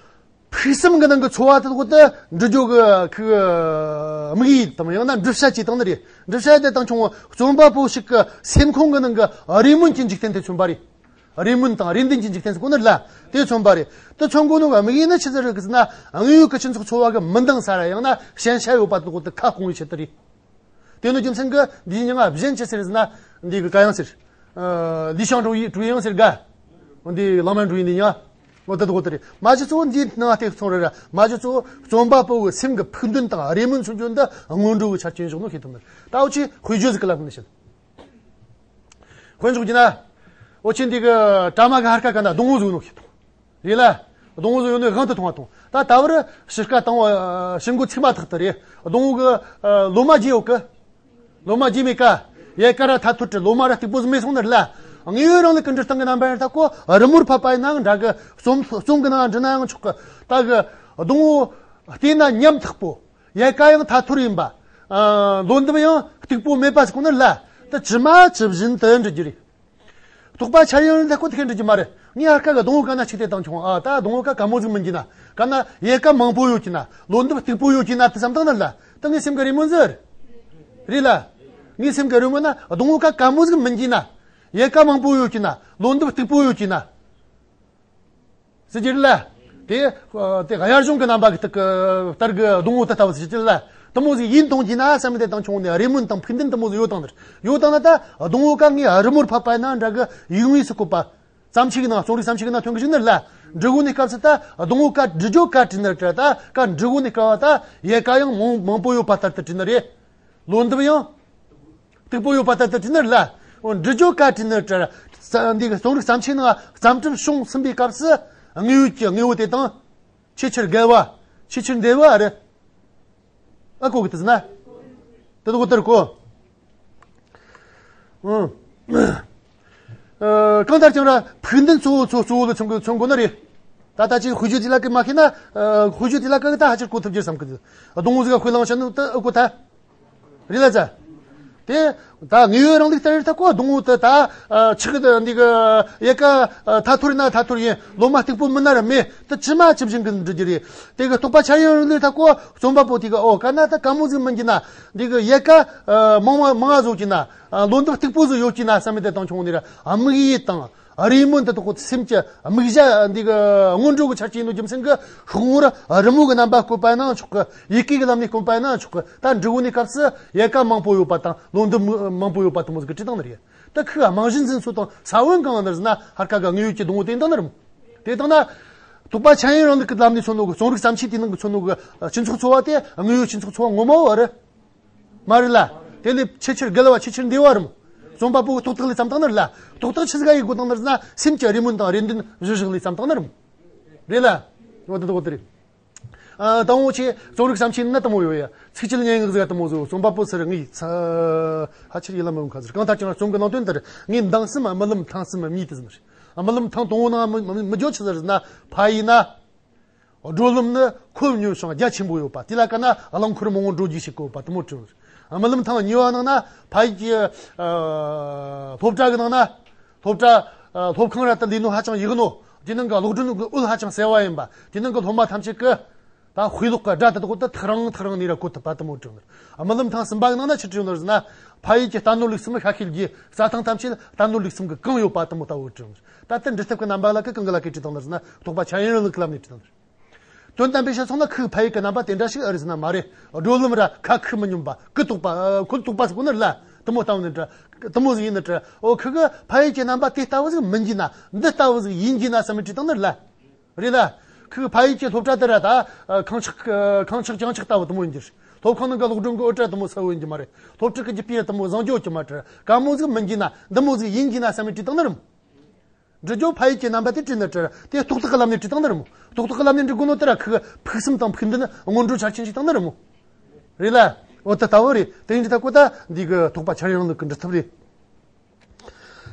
ཕུགས་བསམ་གི་ནང་གི་འཚོ་བ་དེ་དག་དེ་འབྲི་རྒྱུ་གི་ཁུ་དམིགས་ཡུལ་དང་ཡང་ན་འབྲི་བྱ་ཅིག་དང་ནི་རེད། འབྲི་བྱ་དེ་དང་ཆུང་བ་རྩོམ་པ་པོ་ཞིག་གི་སེམས་ཁོང་གི་ནང་གི་རེ་སྨོན་གྱི་འཇིག་རྟེན་དེ་མཚོན་པ་རེད། རེ་སྨོན་དང་རེ་འདུན་གྱི་འཇིག་རྟེན་ཟེར་གོ་ནི་ལ་དེ་མཚོན་པ་རེད། དེ་མཚོན་གོ་ནོ་གི་དམིགས་ཡུལ་ནི་ཆི་ཟིག་རེད་ཟེར་ན། དངོས་ཡོད་ཀྱི་སྤྱི་ཚོགས་འཚོ་བ་གི་མི་འདང་ས་ར་ཡང་ན་ཞན་ཆ་ཡོད་པ་དེ་དག་དེ་ཁ་སྐོང་བའི་ཆེད་དུ་རེད། དེ་ནི་རྒྱུ་མཚན་གྱིས་འདིའི་མྱིང་ང་གཞན་ཅི་ཟེར་ཟེར་ན། འདི་གི་ག་ཡང་ཟེར། ཨ། ལི་ཤང་ཀྲུའུ་ཡི་ཀྲུའུ་ཡང་ཟེར་ག་འདི་བླ་མ་འགྲོ་ཡི་འདི་ཡང་། འོ་དེ་དག་དེ་རེད། མ་གཞི་གཙོ་བོ་འདིའི་ནང་ལྟེ་སོང་རེད་ར། མ་གཞི་གཙོ་བོ་རྩོམ་པ་པོ་གི་སེམས་ཀྱི་ཕུགས་འདུན་དང་རེ་སྨོན་མཚོན་རྒྱུ་འདི་སྔོན་འགྲོ་གི་ཆ་རྐྱེན་བཞག་ནོ་ཤེས་ཐུབ་ནི། ད་འུ་ཆོས་དཔེ་བརྗོད་ཟིག་གི་ལབ་ནི་བཤད། དཔེ་འཇོག་རྒྱུ་ན། འུ་ཆོས་འདི་གི་གྲ་མ་གི་ཧར་ཀ་ག་ན་སྡོང་བོ་ཟིག་ཡོད་ནོ་ཤེས་ཐུབ། རེད་ལ། སྡོང་བོ་ཟིག་ཡོད་ནོ་དབང་དུ་མཐོང་བ་དང་། ད་ད་བར་ཕྱི་ཀ་དང་བ་ཕྱི་མགོ་ཚིགས་མ་ཐག་ཏུ་རེད། སྡོང་བོ་གི་ལོ་མ་རྒྱས་ཡོད་གི། ལོ་མ་རྒྱས་མེད་ཀ། ཡལ་ག་ར་ཐལ་ཐོར་ཏེ་ལོ་མ་ར་སྟུག་པོ་ཟིག་མེད་སོང་ནི་རེད་ལ། དངོས་ཡོད་རིང་ལུགས་ཀྱི་འབྲི་སྟངས་ཀྱི་རྣམ་པ་ཡང་ད་ཀོ་རི་མོར་ཕབ་པ་ཡིན་ནའང་འདྲ་གི། རྩོམ་རྩོམ་གི་ནང་འབྲི་ནའང་ཆོག་གི། ད་གི་སྡོང་བོ་བལྟས་ན་ཉམ་ཐག་པོ། ཡལ་ག་ཡང་ཐལ་ཐོར་ཡིན་པ། ཨ། ལོ་འདབ་ཡང་སྟུག་པོ་མེད་པ་ཟེར་གོ་ནི་ལ། དེ་ཇི་མ་ཇི་བཞིན་དུ་འབྲི་རྒྱུ་རེད། རྟོག་པ་འཆར་ཡང་ལ་ཁོ་དེ་ག་འབྲི་རྒྱུ་མ་རེད། ངས་ཧར་ཀ་གི་སྡོང་བོ་ག་ན་ཆིག་དེ་བཏང་བྱུང་། ཨ། ད་སྡོང་བོ་ག་དཀར་མོ་ཟིག་མིན་གྱི་ན། ག་ན་ཡལ་ག་མང་པོ་ཡོད་ཀྱི་ན། ལོ་འདབ་སྟུག་པོ་ཡོད་ཀྱི་ན་དེ་བསམ་བཏང་ནི་ལ། དེ་ངའི་སེམས་ཀྱི་རེ་སྨོན་ཟིག་རེད་ལ། ངའི་སེམས་ཀྱི་རེ་སྨོན་ན་སྡོང་བོ་ག་དཀར་མོ་ཟིག་མིན་གྱི་ན། ཡལ་ག་མང་པོ་ཡོད་ཀྱི་ན། ལོ་འདབ་སྟུག་པོ་ཡོད་ཀྱི་ན། ཟེར་གྱི་རེད་ལ། དེ་དེ་གཡའ་གཞོང་གི་རྣམ་པ་གི་སྟེགས་ཀྱི་ལྟར་གྱི་སྡོང་བོ་དེ་ལྟ་བུ་ཟེར་གྱི་རེད་ལ། དེ་མོ་ཟིག་ཡིན་གཏོང་གྱི་ན་བསམ་སྟེ་དང་ཆུང་ནས་རེ་སྨོན་དང་ཕུགས་འདུན་དེ་མོ་ཟིག་ཡོད་དང་ནི་རེད། ཡོད་དང་ན་ད་སྡོང་བོ་ག་ངས་རི་མོར་ཕབ་པ་ན་འདྲ་གི་ཡིད་ངོས་སུ་བཀོད་པ། བརྩམས་ཆོས་ཀྱི་ནང་རྩོམ་རིག་བརྩམས་ཆོས་ཀྱི་ནང་ཐོན་གི་བཞག་ནི་རེད་ལ། འབྲི་གོ་ནི་སྐབས་སུ་ད་སྡོང་བོ་ག་འབྲི་རྒྱུ་ག་བྲིས་ནི་རེད་ད། ག་འབྲི་གོ་ནི་སྐབས་ད་ཡལ་ག་ཡང་མང་མང་པོ་ཡོད་པ་ལྟར་དུ་བྲིས་ནི་རེད། ལོ་འདབ་ཡང་སྟུག་པོ་ཡོད་པ་ལྟར་དུ་བྲིས་ནི་རེད་ལ། འོ་འབྲི་རྒྱུ་ག་བྲིས་ནི་རེད། འདི་གི་རྩོམ་རིག་བརྩམས་ཆོས་ནང་བརྩམས་སྒྲུབ་བྱུང་ཟིན་པའི་སྐབས་སུ་དངོས་ཡོད་ཀྱི་དངོས་པོ་དེ་དང་། ཆེས་ཆེར་དགའ་བ། ཆེས་ཆེར་འདེབས་པ་རེད། ཨ་གོ་གི་དེ་ཟེར་ན། དེ་དགོས་དེར་གོ། ཨང་། ཨ། གང་ལྟར་ཀྱང་ར་ཕུགས་འདུན་གཙོ་བོ་གཙོ་གཙོ་བོ་ལ་མཚོན་དགོས་མཚོན་དགོས་ནི་རེད། ད་ལྟ་ཅིག་དཔེ་བརྗོད་དེ་ལ་གི་མ་ཤེས་ན། ཨ། དཔེ་བརྗོད་དེ་ལ་གི་ད་ཧ་ཅིག་གོ་ཐུབ་རྒྱུ་བསམ་གི་འདུག་སྡོང་བོ་ཟིག་ག་དཔེ་བླངས་བྱས་ནོ་ད་ཨ་གོ་ད། རེད་ལ་ཙ། དེ། ད་དངོས་ཡོད་རིང་ལུགས་ལྟར་ད་གོ་སྡོང་བོ་དེ་ད། ཨ། ཆག་གི་འདི་གི། ཡལ་ག་ཨ། ཐ་ཐོར་ན་ཐ་ཐོར་ཡིན། ལོ་མ་སྟུག་པོ་མིན་ན་ར་མེད། དེ་ཇི་མ་ཇི་བཞིན་གི་འགྲོ་རྒྱུ་རེད། དེ་གི་རྟོགས་པ་འཆར་ཡང་རིང་ལུགས་ད་གོ་རྩོམ་པ་པོ་དེ་གི་ཨོ་ག་ན་ད་དཀའ་མོ་ཟིག་མིན་གྱི་ན། འདི་གི་ཡལ་ག་ཨ། མང་བ་མང་བ་བཟོ་གྱི་ན། ཨ། ལོ་འདབ་སྟུག་པོ་ཟིག་ཡོད་ཀྱི་ན་བསམ་མེད་དེ་དང་ཆུང་ནི་ར་དམིགས་ཡུལ་དང་། རེ་སྨོན་དེ་དག་གི་སེམས་ཀྱི་དམིགས་བྱ་འདི་གི་སྔོན་འགྲོ་གི་ཆ་རྐྱེན་ཡིན་ནོ་རྒྱུ་མཚན་གི་ཤོག་ངོར་རི་མོ་གི་རྣམ་པ་བཀོད་པ་ཡིན་ན་ཆོག་གི། ཡི་གེ་གི་ལམ་ནས་བཀོད་པ་ཡིན་ན་ཆོག་གི། ད་འབྲི་བོ་ནི་སྐབས་སུ་ཡལ་ག་མང་པོ་ཡོད་པ་དང་ལོ་འདབ་མང་པོ་ཡོད་པ་དེ་མོ་ཟིག་གི་བྲིས་བཏང་ནི་རེད། ད་ཁོའི་རྨང་གཞི་འཛིན་ཚུལ་དང་ས་བོན་གང་ནི་ཟེར་ན་ཧར་ཀ་གི་དངོས་ཡོད་ཀྱི་སྡོང་བོ་དེ་འདང་ནི་རེད་མོ། དེ་དང་ན། རྟོགས་པ་འཆར་ཡང་རིང་ལུགས་ཀྱི་ལམ་ནས་མཚོན་ནོ་གི་རྩོམ་རིག་བརྩམས་ཆོས་དེ་ནང་གི་མཚོན་ནོ་གི་སྤྱི་ཚོགས་འཚོ་བ་དེ་དངོས་ཡོད་སྤྱི་ཚོགས་འཚོ་བ་ངོ་མ་བོ་རེད། མ་རེད་ལ། དེ་ལས་ཆེས་ཆེར་རྒུད་པ་ཆེས་ཆེར་འདེབས་པ་རེད་མོ། རྩོམ་པ་པོའི་རྟོག་བཏགས་ལས་བརྩམས་བཏང་ནི་རེད་ལ། རྟོག་བཏགས་ཆི་ཟིག་ཡིན་དགོས་བཏང་ནི་རེད་ན་སེམས་ཀྱི་རེ་སྨོན་དང་རེ་འདུན་གཞིར་བཞག་ལས་བརྩམས་བཏང་ནི་རེད་མོ། རེད་ལ། འོ་དེ་དག་དེ་རེད། ཨ། དང་པོ་ཆེ་རྩོམ་རིག་བརྩམས་ཆོས་ནི་དེ་མོ་ཡོད་ཡ། ཚིག་བཅད་སྙན་ངག་ཟིག་དེ་མོ་ཟིག་རྩོམ་པ་པོ་སུ་རེད་ངས་ཚ། ཧ་ཆེར་ཡིད་ལ་མི་འོང་ཁ་ཟེར། གང་ལྟར་ཀྱང་རྩོམ་གྱི་ནང་དོན་དེར་ངས་མདང་སེམས་རྨི་ལམ་ཐང་སེམས་གཉིས་དེ་ཟེར། རྨི་ལམ་ཐང་དང་པོ་ནང་མི་མི་མི་བརྗོད་ཆི་ཟེར་ན་ཕ་ཡུལ་ན། བགྲོད་ལམ་ནི་ཁོད་སྙོམས་ཤིང་རྒྱ་ཆེན་པོ་ཡོད་པ་དེ་ལ་ཀ་ན་རླངས་འཁོར་མང་པོ་འགྲོ་རྒྱུ་ཞིག་གོ་བ་དེ་མོ་བྲིས། རྨི་ལམ་ཐང་གཉིས་པ་ནང་ན་ཕ་ཡུལ་གྱི་ཨ། སློབ་གྲྭ་གི་ནང་ན། སློབ་གྲྭ་ཨ། སློབ་ཁང་ར་ད་ལས་ནོ་ཧ་ཅང་ཡག་ནོ། དེ་ནང་གི་སློབ་གྲོགས་ནང་གི་འོད་ཧ་ཅང་གསལ་བ་ཡིན་པ། དེ་ནང་གི་སློབ་མ་ཐམས་ཅད་ཀྱི་ད་དཔེ་ཀློག་གི་སྒྲ་དེ་དག་ད་ཐག་རིང་ཐག་རིང་ནས་ར་གོ་ཐུབ་པ་དེ་མོ་བྲིས། རྨི་ལམ་ཐང་གསུམ་པ་གི་ནང་ན་ཆི་བྲིས་ནོ་ཟེར་ན། ཕ་ཡུལ་གྱི་རྟ་ནོར་ལུག་གསུམ་ཤ་ཤེད་རྒྱས། རྩྭ་ཐང་ཐམས་ཅད་རྟ་ནོར་ལུག་གསུམ་གྱིས་གང་ཡོད་པ་དེ་མོ་ལྟ་བུ་བྲིས། ད་ལྟ་འབྲི་ཐབས་ཀྱི་རྣམ་པ་ལ་ཀི་གང་གི་ལ་ཀི་བྲིས་བཏང་ནི་ཟེར་ན་རྟོགས་པ་འཆར་ཡང་རིང་ལུགས་ཀྱི་ལམ་ནས་བྲིས་བཏང་ནི། དོན་དམ་པའི་ཆ་སོང་ན་ཁོའི་ཕ་ཡུལ་གྱི་རྣམ་པ་དེ་འདྲ་ཞིག་ཨེ་རེད་ཟེར་ན་མ་རེད། བགྲོད་ལམ་ར་ཁ་ཁུ་མི་སྙོམས་པ་ཁུ་དོག་པ་ཨ། ཁུ་དོག་པ་ཟེར་གོ་ནི་རེད་ལ། དེ་མོ་ལྟ་བུ་ནི་འདྲ། དེ་མོ་ཟིག་ཡིན་ནི་འདྲ། ཨོ་ཁི་གི་ཕ་ཡུལ་གྱི་རྣམ་པ་དེ་ལྟ་བུ་ཟིག་མིན་གྱི་ན་འདི་ལྟ་བུ་ཟིག་ཡིན་གྱི་ན་བསམ་མི་བྲིས་བཏང་ནི་རེད་ལ། རེད་ལ། ཁི་གི་ཕ་ཡུལ་གྱི་སློབ་གྲྭ་དེ་ར་ད་ཨ། ཁང་ཆག་ཨ། ཁང་ཆག་གྱང་ཆག་ལྟ་བུ་དེ་མོ་ཡིན་གྱི་རེད། སློབ་ཁང་ནང་གི་སློབ་སྦྱོང་གི་འོད་སྒྲ་དེ་མོ་གསལ་བོ་ཡིན་གྱི་མ་རེད། སློབ་ཕྲུག་གི་རྒྱུ་སྤུས་དེ་མོ་བཟང་རྒྱུ་ཡོད་ཀྱི་མ་རེད། དཀའ་མོ་ཟིག་མིན་གྱི་ན་འདི་མོ་ཟིག་ཡིན་གྱི་ན་བསམ་མི་བྲིས་བཏང་ནི་རེད། འབྲི་རྒྱུ་ཕ་ཡུལ་གྱི་རྣམ་པ་དེ་བྲིས་ནི་བྲིས། དེ་རྟོགས་བཏགས་ཀྱི་ལམ་ནས་བྲིས་བཏང་ནི་རེད་མོ། རྟོགས་བཏགས་ཀྱི་ལམ་ནས་འབྲི་དགོས་ནོ་དེ་ར་ཁི་གི་ཕུགས་བསམ་དང་ཕུགས་འདུན་སྔོན་འགྲོ་ཆ་རྐྱེན་ཞིག་བཏང་ནི་རེད་མོ། རེད་ལ། འོ་ད་ལྟ་བུ་རེད། དེ་ཡིན་དུས་ད་གོ་ད་འདི་གི་རྟོགས་པ་འཆར་ཡང་རིང་ལུགས་ཀྱི་འབྲི་ཐབས་རེད།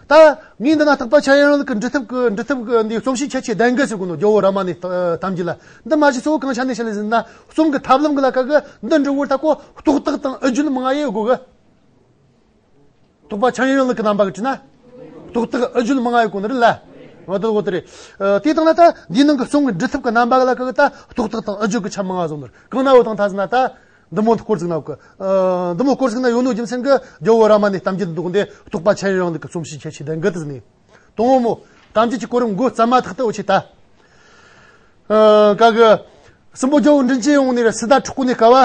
ད་ངས་འདི་ན་རྟོགས་པ་འཆར་ཡང་རིང་ལུགས་ཀྱི་འབྲི་ཐབས་ཀྱི་འབྲི་ཐབས་ཀྱི་འདི་རྩོམ་གཞི་ཁྱད་ཆོས་ལྡན་གི་ཟེར་གོ་ནོ་རྒྱལ་བོ་རཱ་མ་ཎའི་གཏམ་རྒྱུད་ལ། འདི་མ་གཞི་གཙོ་བོ་གང་ཆ་ནས་བཤད་ལ་ཟེར་ན་རྩོམ་གྱི་ཐབས་ལམ་གྱི་ལ་ཁ་གི་འདི་འབྲི་བོར་ད་གོ་རྟོགས་བཏགས་དང་འུ་རྒྱུད་མང་ང་ཡོད་དགོས་གི། རྟོགས་པ་འཆར་ཡང་རིང་ལུགས་ཀྱི་རྣམ་པ་གི་བྲིས་ན། རྟོགས་བཏགས་འུ་རྒྱུད་མང་ང་ཡོད་དགོས་ནི་རེད་ལ། འོ་དེ་འོ་དེ་རེད། ཨ། དེ་དང་ན་ད་འདིའི་ནང་གི་རྩོམ་གྱི་འབྲི་ཐབས་ཀྱི་རྣམ་པ་གི་ལ་ཁ་གི་ད་རྟོགས་བཏགས་དང་འུ་རྒྱུད་ཀྱི་ཆ་མང་ང་བཟོ་ནི་རེད། གང་ན་འོ་དང་ད་ཟེར་ན་ད། འདི་མོ་སྐོར་ཟིག་ན་གི། ཨ། འདི་མོ་སྐོར་ཟིག་ན་ཡོད་ནོ་རྒྱུ་མཚན་གི་རྒྱལ་བོ་རཱ་མ་ཎའི་གཏམ་རྒྱུད་འདུག་འདི་རྟོགས་པ་འཆར་ཡང་རིང་ལུགས་ཀྱི་རྩོམ་གཞི་ཁྱད་ཆོས་ལྡན་གི་དེ་ནི། དང་པོ་མོ། གཏམ་རྒྱུད་ཀྱི་གོ་རིམ་འགོ་བརྩམས་མ་ཐག་ཏུ་འུ་ཆེ་ད། ཨ། ག་གི། སྲིན་པོ་རྒྱལ་བོ་མགྲིན་བཅུ་ཡོང་ནི་ར་སཱི་ཏཱ་འཁྲུག་གོ་ནི་སྐབས་བ།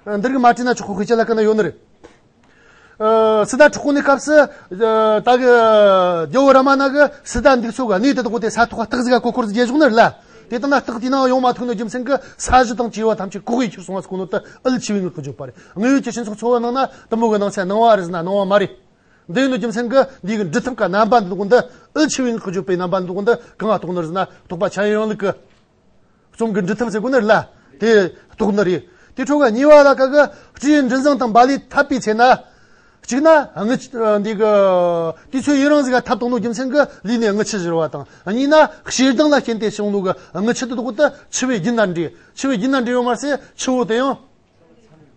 ཨ། འདིར་གི་མ་བྲིས་ན་ཆོག་གོ། དཔེ་ཆ་ལ་ཀ་ན་ཡོད་ནི་རེད། ཨ། སཱི་ཏཱ་འཁྲུག་གོ་ནི་སྐབས་སུ། ཨ། ད་གི་རྒྱལ་བོ་རཱ་མ་ཎ་གི་སཱི་ཏཱ་འདུག་ཚོ་ག་གནས་དེ་དག་དེ་ས་ཐོག་ག་སྟག་ཟིག་ག་གོ་སྐོར་ཟིག་རྒྱག་བཞག་ནི་རེད་ལ། དེ་ལྟ་ན་སྟག་དེའི་ནང་ཡོང་མ་ཐུབ་ནོ་རྒྱུ་མཚན་གི་ས་གཞི་དང་བཅས་པ་ཐམས་ཅད་གོག་གིས་ཁྱེར་སོང་བ་ཟེར་གོ་ནོ་དེ་འུད་ཆེ་བའི་ངག་གི་བརྗོད་པ་རེད། དངོས་ཡོད་ཀྱི་སྤྱི་ཚོགས་འཚོ་བ་ནང་ན་དེ་མོ་གི་སྣང་ཚུལ་སྣང་བ་རེད་ཟེར་ན་སྣང་བ་མ་རེད། འདི་ཡིན་ནོ་རྒྱུ་མཚན་གི་འདི་གི་འབྲི་ཐབས་ཀྱི་རྣམ་པ་འདི་དག་འདི་འུད་ཆེ་བའི་ངག་གི་བརྗོད་པའི་རྣམ་པ་འདི་དག་འདི་གང་ང་གཏོགས་ནི་རེད་ཟེར་ན་རྟོགས་པ་འཆར་ཡང་རིང་ལུགས་ཀྱི། རྩོམ་གྱི་འབྲི་ཐབས་ཟེར་གོ་ནི་རེད་ལ། དེ་རྟོགས་ནི་རེད། དེ་འཕྲོ་ག་གཉིས་པ་ལ་ཁ་གི་སྤྲེའུ་མགྲིན་བཟང་དང་བ་ལི་འཐབ་པའི་ཚེ་ན། གཅིག་ན་རྔུལ་ཆུ་འདི་གི་དུས་ཚོད་ཡུན་རིང་ཟིག་ག་འཐབ་བཏང་ནོ་རྒྱུ་མཚན་གི་ལུས་ནས་རྔུལ་ཆུ་བཞུར་བ་དང་། གཉིས་ན་ཞེ་སྡང་ལ་བརྟེན་ཏེ་བྱུང་ནོ་གི་རྔུལ་ཆུ་དེ་དག་དེ་ཆུ་བོའི་རྒྱུན་ན་འདྲེས། ཆུ་བོའི་རྒྱུན་ན་འདྲེས་ཡོད་མ་ཟད་ཆུ་བོ་དེ་ཡང་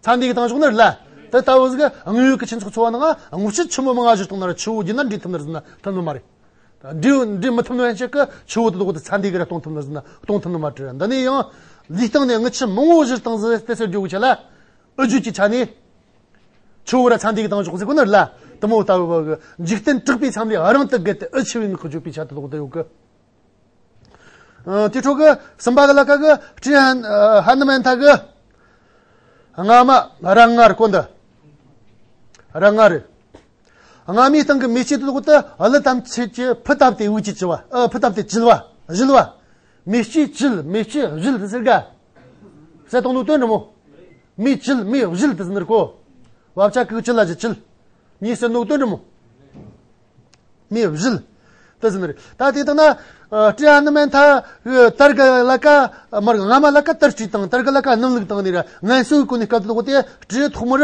ཚ་འདི་གི་བཏང་ཆོག་ནི་རེད་ལ། དེ་ལྟ་བུ་ཟིག་གི་དངོས་ཡོད་ཀྱི་སྤྱི་ཚོགས་འཚོ་བ་ནང་རྔུལ་ཆུ་ཆི་མོ་མང་ང་བཞུར་བཏང་ན་ར་ཆུ་བོ་རྒྱུན་ན་འདྲེས་ཐུབ་ནི་རེད་ཟེར་ན་ཐུབ་ནི་མ་རེད། འདྲེ་འདྲེ་མི་ཐུབ་ནོ་ཡན་ཆད་ཀྱི་ཆུ་བོ་དེ་དག་དེ་ཚ་འདི་གི་ར་གཏོང་ཐུབ་ནི་ཟེར་ན་གཏོང་ཐུབ་ནི་མ་རེད། འདི་ནས་ཡང་ལུས་སྟེང་ནས་རྔུལ་ཆུ་མང་བོ་བཞུར་བཏང་ཟིག་དེ་ཟེར་རྒྱུ་གི་ཆ་ལ། འུ་རྒྱུད་ཀྱི་ཆ་ནས་ཆུ་བོ་ར་ཚ་འདི་གི་བཏང་ཆོག་ཟེར་གོ་ནི་རེད་ལ། དེ་མོ་ལྟ་བུ་གི་འཇིག་རྟེན་དྲེགས་པའི་མཚམས་ལས་རིང་དུ་བརྒལ་ཏེ་འུད་ཆེ་བའི་ངག་གི་བརྗོད་པའི་ཆ་དེ་དག་དེ་ཡོད་གི། ཨ། དེ་འཕྲོ་གི་གསུམ་པ་གི་ལ་ཁ་གི་སྤྲེའུ་ཧ་ཧ་ནུ་མན་ཐ་གི། རྔ་མ་ར་རྔ་རེད་གོ་འདི། ར་རྔ་རེད། རྔ་མའི་སྟེང་གི་མེ་ལྕེ་དེ་དག་དེ་གླུ་དམ་ཚིག་གི་ཕུ་བཏབ་སྟེ་འུད་ཀྱིས་བྱིལ་བ། ཨ། ཕུ་བཏབ་སྟེ་བྱིལ་བ། བྱིལ་བ། མེ་ལྕེ་བྱིལ། མེ་ལྕེ་བྱིལ་དེ་ཟེར་ག་ཟེར་བཏང་ནོ་དོན་འདྲ་མོ། མེ་བྱིལ། མེ་བྱིལ་དེ་ཟེར་ནི་རེད་གོ། བ་བྱ་གི་གུ་བྱི་ལ་བྱི་བྱིལ། མེ་ཟེར་ནོ་དོན་འདྲ་མོ། མེ་བྱིལ། དེ་ཟིན་རེད། ད་དེ་དང་ན། ཨ། སྤྲེའུ་ཧ་ནུ་མན་ཐ་གི་དར་གི་ལ་ཀ་མར་རྔ་མ་ལ་ཀ་དར་སྤྲིས་དང་དར་གི་ལ་ཀ་སྣུམ་བླུགས་བཏང་ནི་ར་ངན་གསོའི་སྐོར་ནས་སྐབས་དེ་དེ་སྤྲེའུ་ཐོག་མར།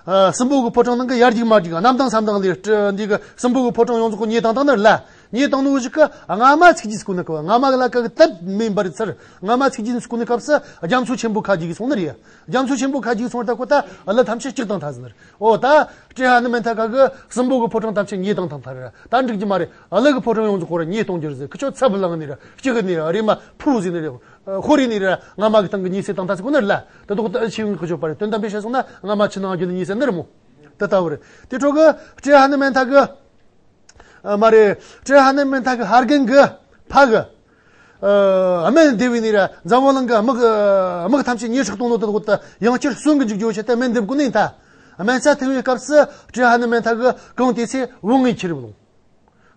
ཨ། སྲིན་པོ་གི་ཕོ་བྲང་ནང་གི་ཡར་རྒྱུག་མར་རྒྱུག་གནམ་ཐང་ས་ཐང་ལས་སྤྲེའུ་འདི་གི་སྲིན་པོ་གི་ཕོ་བྲང་ཡོངས་རྫོགས་ཉེ་དང་དང་ནི་ར་ལ། ཉེ་དང་ནོ་ཞིག་གི་རྔ་མ་ཚིག་རྒྱུའི་སྐོར་ནས་སྐབས། རྔ་མ་གི་ལ་ཀ་གི་དར་མེ་འབར་ཚར། རྔ་མ་ཚིག་རྒྱུའི་སྐོར་ནས་སྐབས་སུ་རྒྱ་མཚོ་ཆེན་པོ་ཁ་རྒྱུག་གི་སོང་ནི་རེད། རྒྱ་མཚོ་ཆེན་པོ་ཁ་རྒྱུག་སོང་བར་ད་ཁོ་ད་ཀླུ་ཐམས་ཅད་སྐྲག་དང་ཐ་ཟིན་ནི་རེད། ཨོ་ད་སྤྲེའུ་ཧ་ནུ་མན་ཐ་ག་གི་སྲིན་པོ་གི་ཕོ་བྲང་ཐམས་ཅད་ཉེ་དང་དང་ཐ་རེད། ད་འགྲིག་རྒྱུ་མ་རེད། ཀླུ་གི་ཕོ་བྲང་ཡོངས་རྫོགས་ཁོ་ར་ཉེ་གཏོང་རྒྱུ་རེད་ཟེར། ཁི་ཆོ་ཚབ་ལངས་ནི་རེད། སྐྲག་ནི་རེད། རེ་མ་ཕུ་ཟིན་ནི་རེད། ཨ། ཧོ་རེ་ནི་རེད། རྔ་མ་གི་སྟེང་གི་ཉེ་སེ་དང་ཐ་ཟེར་གོ་ནི་རེད་ལ། དེ་དོག་ད་ཨ་ཆེ་བའི་ཁི་ཆོ་པ་རེད། དོན་དམ་པའི་ཆ་སོང་ན་རྔ་མ་ཆུ་ནང་རྒྱུ་ནི་ཉེ་སེ་ནི་རེད་མོ། དེ་ལྟ་བུ་རེད། དེ་འཕྲོ་གི་སྤྲེའུ་ཧ་ནུ་མན་ཐ་གི། ཨ། མ་རེད། སྤྲེའུ་ཧ་ནུ་མན་ཐ་གི་ཕ་རྒན་གི་ཕ་གི། ཨ། སྨན་སྡེ་བའི་ནི་ར་འཛམ་བུ་གླིང་གི་དམག་དམག་ཐམས་ཅད་ཉེས་ཆག་གཏོང་ནོ་དེ་དག་ད་ཡང་བསྐྱར་གསོན་གི་འཇུག་རྒྱུ་ཆེད་དུ་སྨན་སྡེ་བ་ཀུན་ནས་ད་སྨན་རྩྭ་ཐུག་པའི་སྐབས་སུ་སྤྲེའུ་ཧ་ནུ་མན་ཐ་གི་གང་དེ་ཚེ་བུང་ངེ་ཁྱེར་བུ་ལོང་།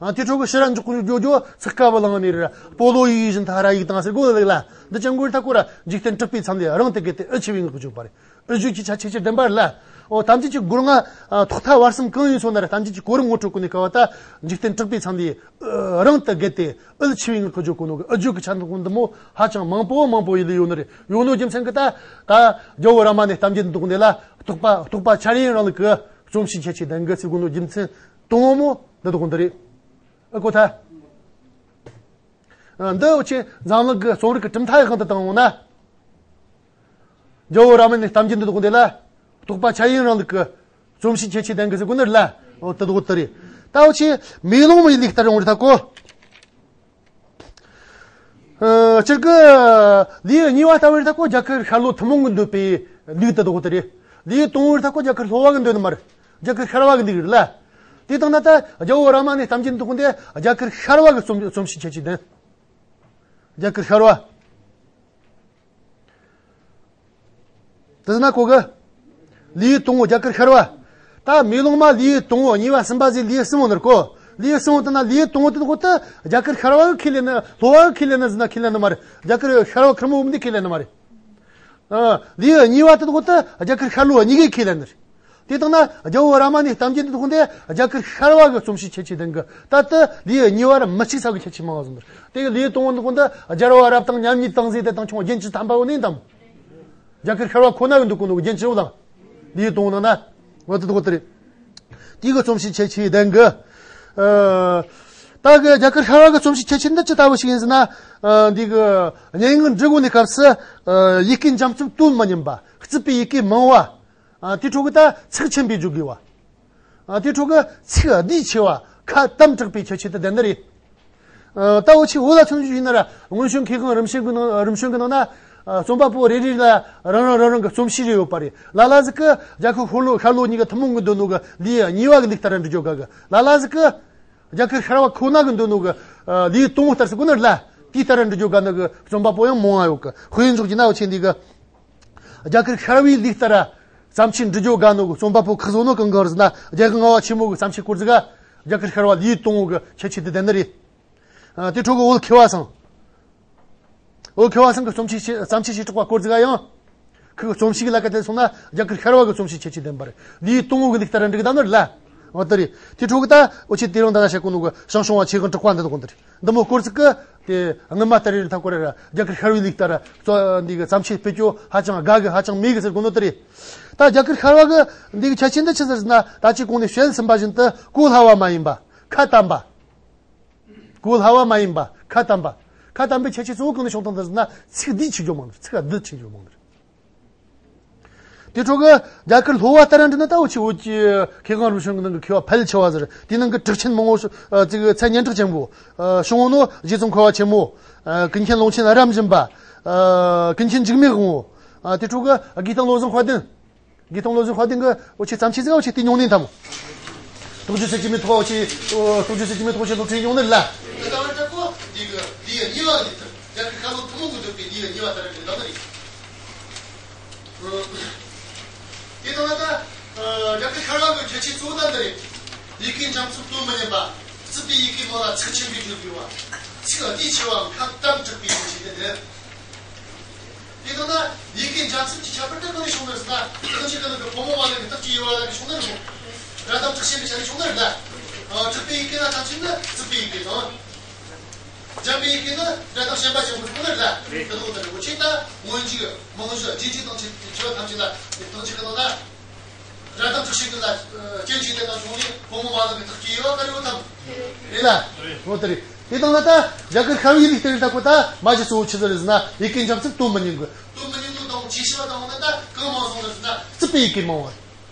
ཨ། དེ་འཕྲོ་གི་ཕྱི་ར་འཇོག་གི་འཇོག་འཇོག་ཚིག་ཀ་བུ་ལང་ནི་ར་སྤོ་ལོ་ཡིག་བཞིན་ད་ཧ་ར་ཡིག་དང་ཟེར་གོ་ལ་ལ། འདི་ཅང་གོ་ར་ཐ་ཀོ་ར་འཇིག་རྟེན་དྲེགས་པའི་མཚམས་ལས་རང་དུ་བརྒལ་ཏེ་ཨུ་ཆེ་བའི་ངག་གི་བརྗོད་པ་རེད། ཨུ་རྒྱུད་ཀྱི་ཆ་ཆེ་ཆེར་ལྡན་པ་ལ། ཨོ་ཐམས་ཅད་ཀྱི་སྒོ་ལྔ། ཨ། ཐོག་མཐའ་བར་གསུམ་གང་ཡིན་སོང་ན་ར་ཐམས་ཅད་ཀྱི་གོ་རིམ་ངོ་སྤྲོད་གོ་ནས་ཀ་བ་ད་འཇིག་རྟེན་དྲེགས་པའི་མཚམས་ལས་རང་དུ་བརྒལ་ཏེ་ཨུ་ཆེ་བའི་ངག་གི་བརྗོད་གོ་ནོ་གི་ཨུ་རྒྱུད་ཀྱི་ཆ་འདི་མོ་ཧ་ཅང་མང་པོ་མང་པོ་ཡིད་ལ་ཡོད་ནི་རེད། ཡོད་ནོ་རྒྱུ་མཚན་གི་ད་ད་རྒྱལ་བོ་རཱ་མ་ཎའི་གཏམ་རྒྱུད་འདི་དག་འདི་ལ་རྟོགས་པ་རྟོགས་པ་འཆར་ཡན་རིང་ལུགས་ཀྱི་རྩོམ་གཤིས་ཁྱད་ཆོས་ལྡན་གི་ཟེར་གོ་ནོ་རྒྱུ་མཚན་དང་པོ་མོ་འདི་དག་འདི་རེད། ཨ་གོ་ཐལ། འདི་འུ་ཆོས་འཛམ་གླིང་གི་རྩོམ་རིག་གི་གྲུབ་མཐའ་ཡི་དབང་དུ་བཏང་འོང་ན། རྒྱལ་བོ་རཱ་མ་ཎའི་གཏམ་རྒྱུད་འདི་དག་འདི་ལ་རྟོགས་པ་འཆར་ཡན་རིང་ལུགས་ཀྱི་རྩོམ་གཤིས་ཁྱད་ཆོས་ལྡན་གི་ཟེར་གོ་ནི་རེད་ལ། འོ་དེ་དག་དེ་རེད། ད་འུ་ཆོས་མེ་ལོང་མའི་ལུགས་ལྟར་འོང་རེད་ད་གོ། ཨ། སྤྱིར་གི་ལེའུ་གཉིས་པ་ལྟ་བུ་རེད་ད་གོ། རྒྱ་གར་ཤར་ལྷོ་ཐུན་མོང་གི་འདོད་པའི་ལུགས་དེ་དག་དེ་རེད། ལེའུ་དང་པོ་རེད་ད་གོ། རྒྱ་གར་ལྷོ་བ་གི་འདོད་ནི་མ་རེད། རྒྱ་གར་ཤར་བ་གི་ལུགས་རེད་ལ། དེ་དང་ན་ད་རྒྱལ་བོ་རཱ་མ་ཎའི་གཏམ་རྒྱུད་འདི་དག་འདི་རྒྱ་གར་ཤར་བ་གི་རྩོམ་རྩོམ་གཤིས་ཁྱད་ཆོས་ལྡན། རྒྱ་གར་ཤར་བ། དེ་ན་གོ་གི། ལེའུ་དང་པོ་རྒྱ་གར་ཤར་བ། ད་མེ་ལོང་མ་ལེའུ་དང་པོ་གཉིས་པ་གསུམ་པ་ཟེར་ལེའུ་གསུམ་པོ་ནི་རེད་གོ། ལེའུ་གསུམ་པོ་དེ་ན་ལེའུ་དང་པོ་དེ་དག་ད་རྒྱ་གར་ཤར་བ་གི་ཁས་ལེན་ནི། ལྷོ་བ་གི་ཁས་ལེན་ནི་ཟེར་ན་ཁས་ལེན་ནི་མ་རེད། རྒྱ་གར་ཤར་བ་ཁེར་མོ་འདི་ཁས་ལེན་ནི་མ་རེད། ཨ། ལེའུ་གཉིས་པ་དེ་དག་ད་རྒྱ་གར་ཤར་ལྷོ་གཉིས་ཀས་ཁས་ལེན་ནི་རེད། དེ་དང་ན་རྒྱལ་བོ་རཱ་མ་ཎའི་གཏམ་རྒྱུད་འདི་དག་འདི་རྒྱ་གར་ཤར་བ་གི་རྩོམ་གཤིས་ཁྱད་ཆོས་ལྡན་གི། ད་ལྟ་ལེའུ་གཉིས་པ་ར་མི་གཅིག་ས་གི་ཁྱད་ཆོས་མང་བ་ཟིན་པར། དེ་གི་ལེའུ་དང་པོ་འདི་དག་འདི་རྒྱལ་བ་རབ་དང་མཉམ་ཉིད་དང་ཟེར་དེ་དང་ཆུང་བ་རྒྱན་གྱི་ཐམ་པ་བོ་ནི་དང་། རྒྱ་གར་ཤར་བ་ཁོ་ན་གི་འདུག་གོ་ནོ་རྒྱན་གྱི་བོ་དང་། ལེའུ་དང་པོ་ནང་ན་འོ་དེ་དག་དེ་རེད། དེ་གི་རྩོམ་གཤིས་ཁྱད་ཆོས་ལྡན་གི། ཨ། ད་གི་རྒྱ་གར་ཤར་བ་གི་རྩོམ་གཤིས་ཁྱད་ཆོས་འདི་ཅི་ལྟ་བུ་ཞིག་ཡིན་ཟེར་ན། ཨ། འདི་གི་སྙན་ངག་འབྲི་གོ་ནི་སྐབས་སུ། ཨ། ཡི་གེ་འཇམ་རྩུབ་དོན་མི་སྙན་པ། རྩུབ་པའི་ཡི་གེ་མང་བ། ཨ། དེ་འཕྲོ་གི་ད་ཚིག་ཆེན་པོས་བརྗོད་དགོས་པ། ཨ། དེ་འཕྲོ་གི་ཚིག་བསྡུས་ཆེ་བ། ཁ་གཏམ་དྲག་པའི་ཁྱད་ཆོས་དེ་ལྡན་ནི་རེད། ཨ། ད་འུ་ཆོས་བོད་ལ་མཚོན་རྒྱུ་ཡིན་ན་ར་སྔོན་བྱོན་མཁས་དབང་རིམ་བྱོན་གི་ནང་རིམ་བྱོན་གི་ནང་ན། ཨ། རྩོམ་པ་པོ་རེ་རེ་ལ་རང་རང་རང་རང་གི་རྩོམ་གཤིས་རེ་ཡོད་པ་རེད། ལ་ལ་ཟིག་གི་རྒྱ་གར་ཤར་ལྷོ་ཤར་ལྷོ་གཉིས་ཀ་ཐུན་མོང་གི་འདོད་ནོ་གི་ལེའུ་གཉིས་པ་གི་ལུགས་ལྟར་འབྲི་རྒྱུ་དགའ་གི། ལ་ལ་ཟིག་གི་རྒྱ་གར་ཤར་བ་ཁོ་ན་གི་འདོད་ནོ་གི། ཨ། ལེའུ་དང་པོ་ལྟར་ཟེར་གོ་ནི་རེད་ལ། དེ་ལྟར་འབྲི་རྒྱུ་དགའ་ནི་གི་རྩོམ་པ་པོ་ཡང་མང་བ་ཡོད་གི། དཔེ་འཇོག་རྒྱུ་ན་འུ་ཆོས་འདི་གི། རྒྱ་གར་ཤར་བའི་ལུགས་ལྟར་བརྩམས་ཆོས་འབྲི་རྒྱུ་དགའ་ནོ་གི་རྩོམ་པ་པོ་ཁག་བཟོ་ནོ་གང་གང་རེད་ཟེར་ན། རྒྱལ་དབང་ལྔ་པ་ཆེན་མོ་གི་བརྩམས་ཆོས་སྐོར་ཟིག་ག་རྒྱ་གར་ཤར་བ་ལེའུ་དང་པོ་གི་ཁྱད་ཆོས་དེ་ལྡན་ནི་རེད། ཨ། དེ་འཕྲོ་གི་བོད་མཁས་པ་ཚང་། བོད་མཁས་པ་ཚང་གི་རྩོམ་གཤིས་བརྩམས་ཆོས་བྱེ་བྲག་པ་སྐོར་ཟིག་ག་ཡང་། ཁོ་གི་རྩོམ་གཤིས་ཀྱི་ལ་ཀ་དེ་སོང་ན་རྒྱ་གར་ཤར་བ་གི་རྩོམ་གཤིས་ཁྱད་ཆོས་ལྡན་པ་རེད། ལེའུ་དང་པོ་གི་ལུགས་ལྟར་འབྲི་གི་ད་ནི་རེད་ལ། འོ་དེ་རེད། དེ་འཕྲོ་གི་ད་འུ་ཆོས་དེ་རིང་ད་ང་བཤད་གོ་ནོ་གི་ཞང་ཞུང་བ་ཆོས་དབང་གྲགས་པ་འདི་དག་འདི་རེད། འདི་མོ་སྐོར་ཟིག་གི་དེ་སྔོན་མ་ལྟར་རེད་ད་ཁོ་རེ་ར་རྒྱ་གར་ཤར་བའི་ལུགས་ལྟར་རྩོ་འདི་གི་བརྩམས་ཆོས་སྤེལ་རྒྱུ་ཧ་ཅང་དགའ་གི་ཧ་ཅང་མོས་གི་ཟེར་གོ་ནོ་དེ་རེད། ད་རྒྱ་གར་ཤར་བ་གི་འདི་གི་ཁྱད་ཆོས་འདི་ཆི་ཟེར་ཟེར་ན། ད་ཅི་གོང་ནས་བཤད་ཟིན་པ་བཞིན་དུ་གོ་སླ་བ་མ་ཡིན་པ། ཁ་དམ་པ། གོ་སླ་བ་མ་ཡིན་པ། ཁ་དམ་པ། ཁ་དམ་པའི་ཁྱད་ཆོས་གཙོ་བོ་གང་ནས་བྱུང་བཏང་འདུག་ཟེར་ན། ཚིག་བསྡུས་ཆེ་རྒྱུ་མང་ནི། ཚིག་བསྡུས་ཆེ་རྒྱུ་མང་ནི། དེ་འཕྲོ་གི་རྒྱ་གར་ལྷོ་བ་ལྟར་འབྲི་ན་ད་འུ་ཆོས་བོད་ཀྱི་མཁས་དབང་རིམ་བྱོན་གྱི་ནང་གི་མཁས་པ་ཕལ་ཆེ་བ་ཟེར། དེའི་ནང་གི་གྲགས་ཆེན་མང་བོ་ཞིག་ཨ་ཅིག་མཚན་སྙན་གྲགས་ཆེན་པོ། ཨ་བྱུང་བ་ནོ་རྗེ་ཙོང་ཁ་བ་ཆེན་མོ། ཨ་ཀུན་མཁྱེན་ཀློང་ཆེན་རབ་འབྱམས་པ། ཨ་ཀུན་མཁྱེན་འཇིགས་མེད་དབང་པོ། ཨ་དེ་འཕྲོ་གི་དགེ་བསྟན་བློ་བཟང་དཔལ་ལྡན། དགེ་བསྟན་བློ་བཟང་དཔལ་ལྡན་གྱི་འུ་ཆོས་བརྩམས་ཆོས་ཟིག་འུ་ཆོས་དེ་མྱོང་ནས་འཐམ། རྟོགས་བརྗོད་ཚེ་སྐྱེ་མེད་ཐོག་འུ་ཆོས་རྟོགས་བརྗོད་ཚེ་སྐྱེ་མེད་ཐོག་འུ་ཆོས་སློབ་ཁྲིད་མྱོང་ནས་ལ། ད་ལྟ་བར་ད་གོ་འདི་གི་འདི་ཡི་གཉིས་པ་འདི་ལྟར་རྒྱ་གར་ཤར་ལྷོ་ཐུན་མོང་གི་འདོད་པའི་འདི་ཡི་གཉིས་པ་ལྟར་འདི་ལྟ་བུ་རེད། དེ་དང་ད་རྒྱ་གར་ཤར་བ་གི་ཁྱད་ཆོས་གཙོ་བོ་ད་འདི་རེད། ཡི་གེ་འཇམ་རྩུབ་དོན་མི་སྙན་པ། རྩུབ་པའི་ཡི་གེ་མང་ལ་ཚིག་ཆེན་པོས་བརྗོད་དགོས་པ། ཚིག་བསྡུས་ཆེ་བའམ་ཁ་གཏམ་དྲག་པའི་ཁྱད་ཆོས་དེ་འདི། དེ་དང་ན་ཡི་གེ་འཇམ་རྩུབ་ཀྱི་ཁྱད་པར་དེ་གང་ནས་བྱུང་ནི་རེད་ཟེར་ན། དེ་དང་ཆེད་དུ་ནི་བུ་མོ་མ་ལ་གི་རྟགས་ཀྱི་དབྱེ་བ་ལ་གི་བྱུང་ནི་རེད་མོ། སྒྲ་གདངས་དྲག་ཞན་པའི་ཆ་ནས་བྱུང་ནི་རེད་ལ། ཨ། དྲུག་པའི་ཡི་གེ་ལ་ཐམས་ཅད་ནི་སྲིད་པའི་ཡི་གེ་དང་། འཇམ་པའི་ཡི་གེ་ནི་སྒྲ་དང་ཞེན་པ་ཅན་པོ་ཁོ་ནར་ལ་དེ་དག་ལྟར་འོ་ཆེ་ད་མངོན་བརྗོད་རྨང་གཞི་རྗེས་འཇུག་དང་ཆེ་ཆེ་བ་ཐམས་ཅད་ལ་དེ་ཐམས་ཅད་ཀྱི་ནང་ལ། སྒྲ་དང་དྲུག་ཤེས་ཀྱི་ལ་སྐྱེ་འཇིག་ལས་དང་བྱུང་ནས་ཕོ་མོ་མ་དག་གི་ཐག་གིས་ཡོད་ག་རེ་ཡོད་དམ། རེད་ལ། འོ་དེ་རེད། དེ་དང་ལ་ད་རྒྱ་གར་ཤར་བའི་ཡུལ་ལས་སྟེར་ད་གོ་ད་མ་གཞི་གཙོ་བོ་ཆི་ཟིག་རེད་ཟེར་ན་ཡི་གེ་འཇམ་རྩུབ་དོན་མི་ཉན་གི། དོན་མི་ཉན་ནོ་དང་ཇི་ཤེས་པ་དང་འོ་ན་ད་གང་མང་སོང་ན་ཟེར་ན་རྩུབ་པའི་ཡི་གེ་མང་བ་རེད།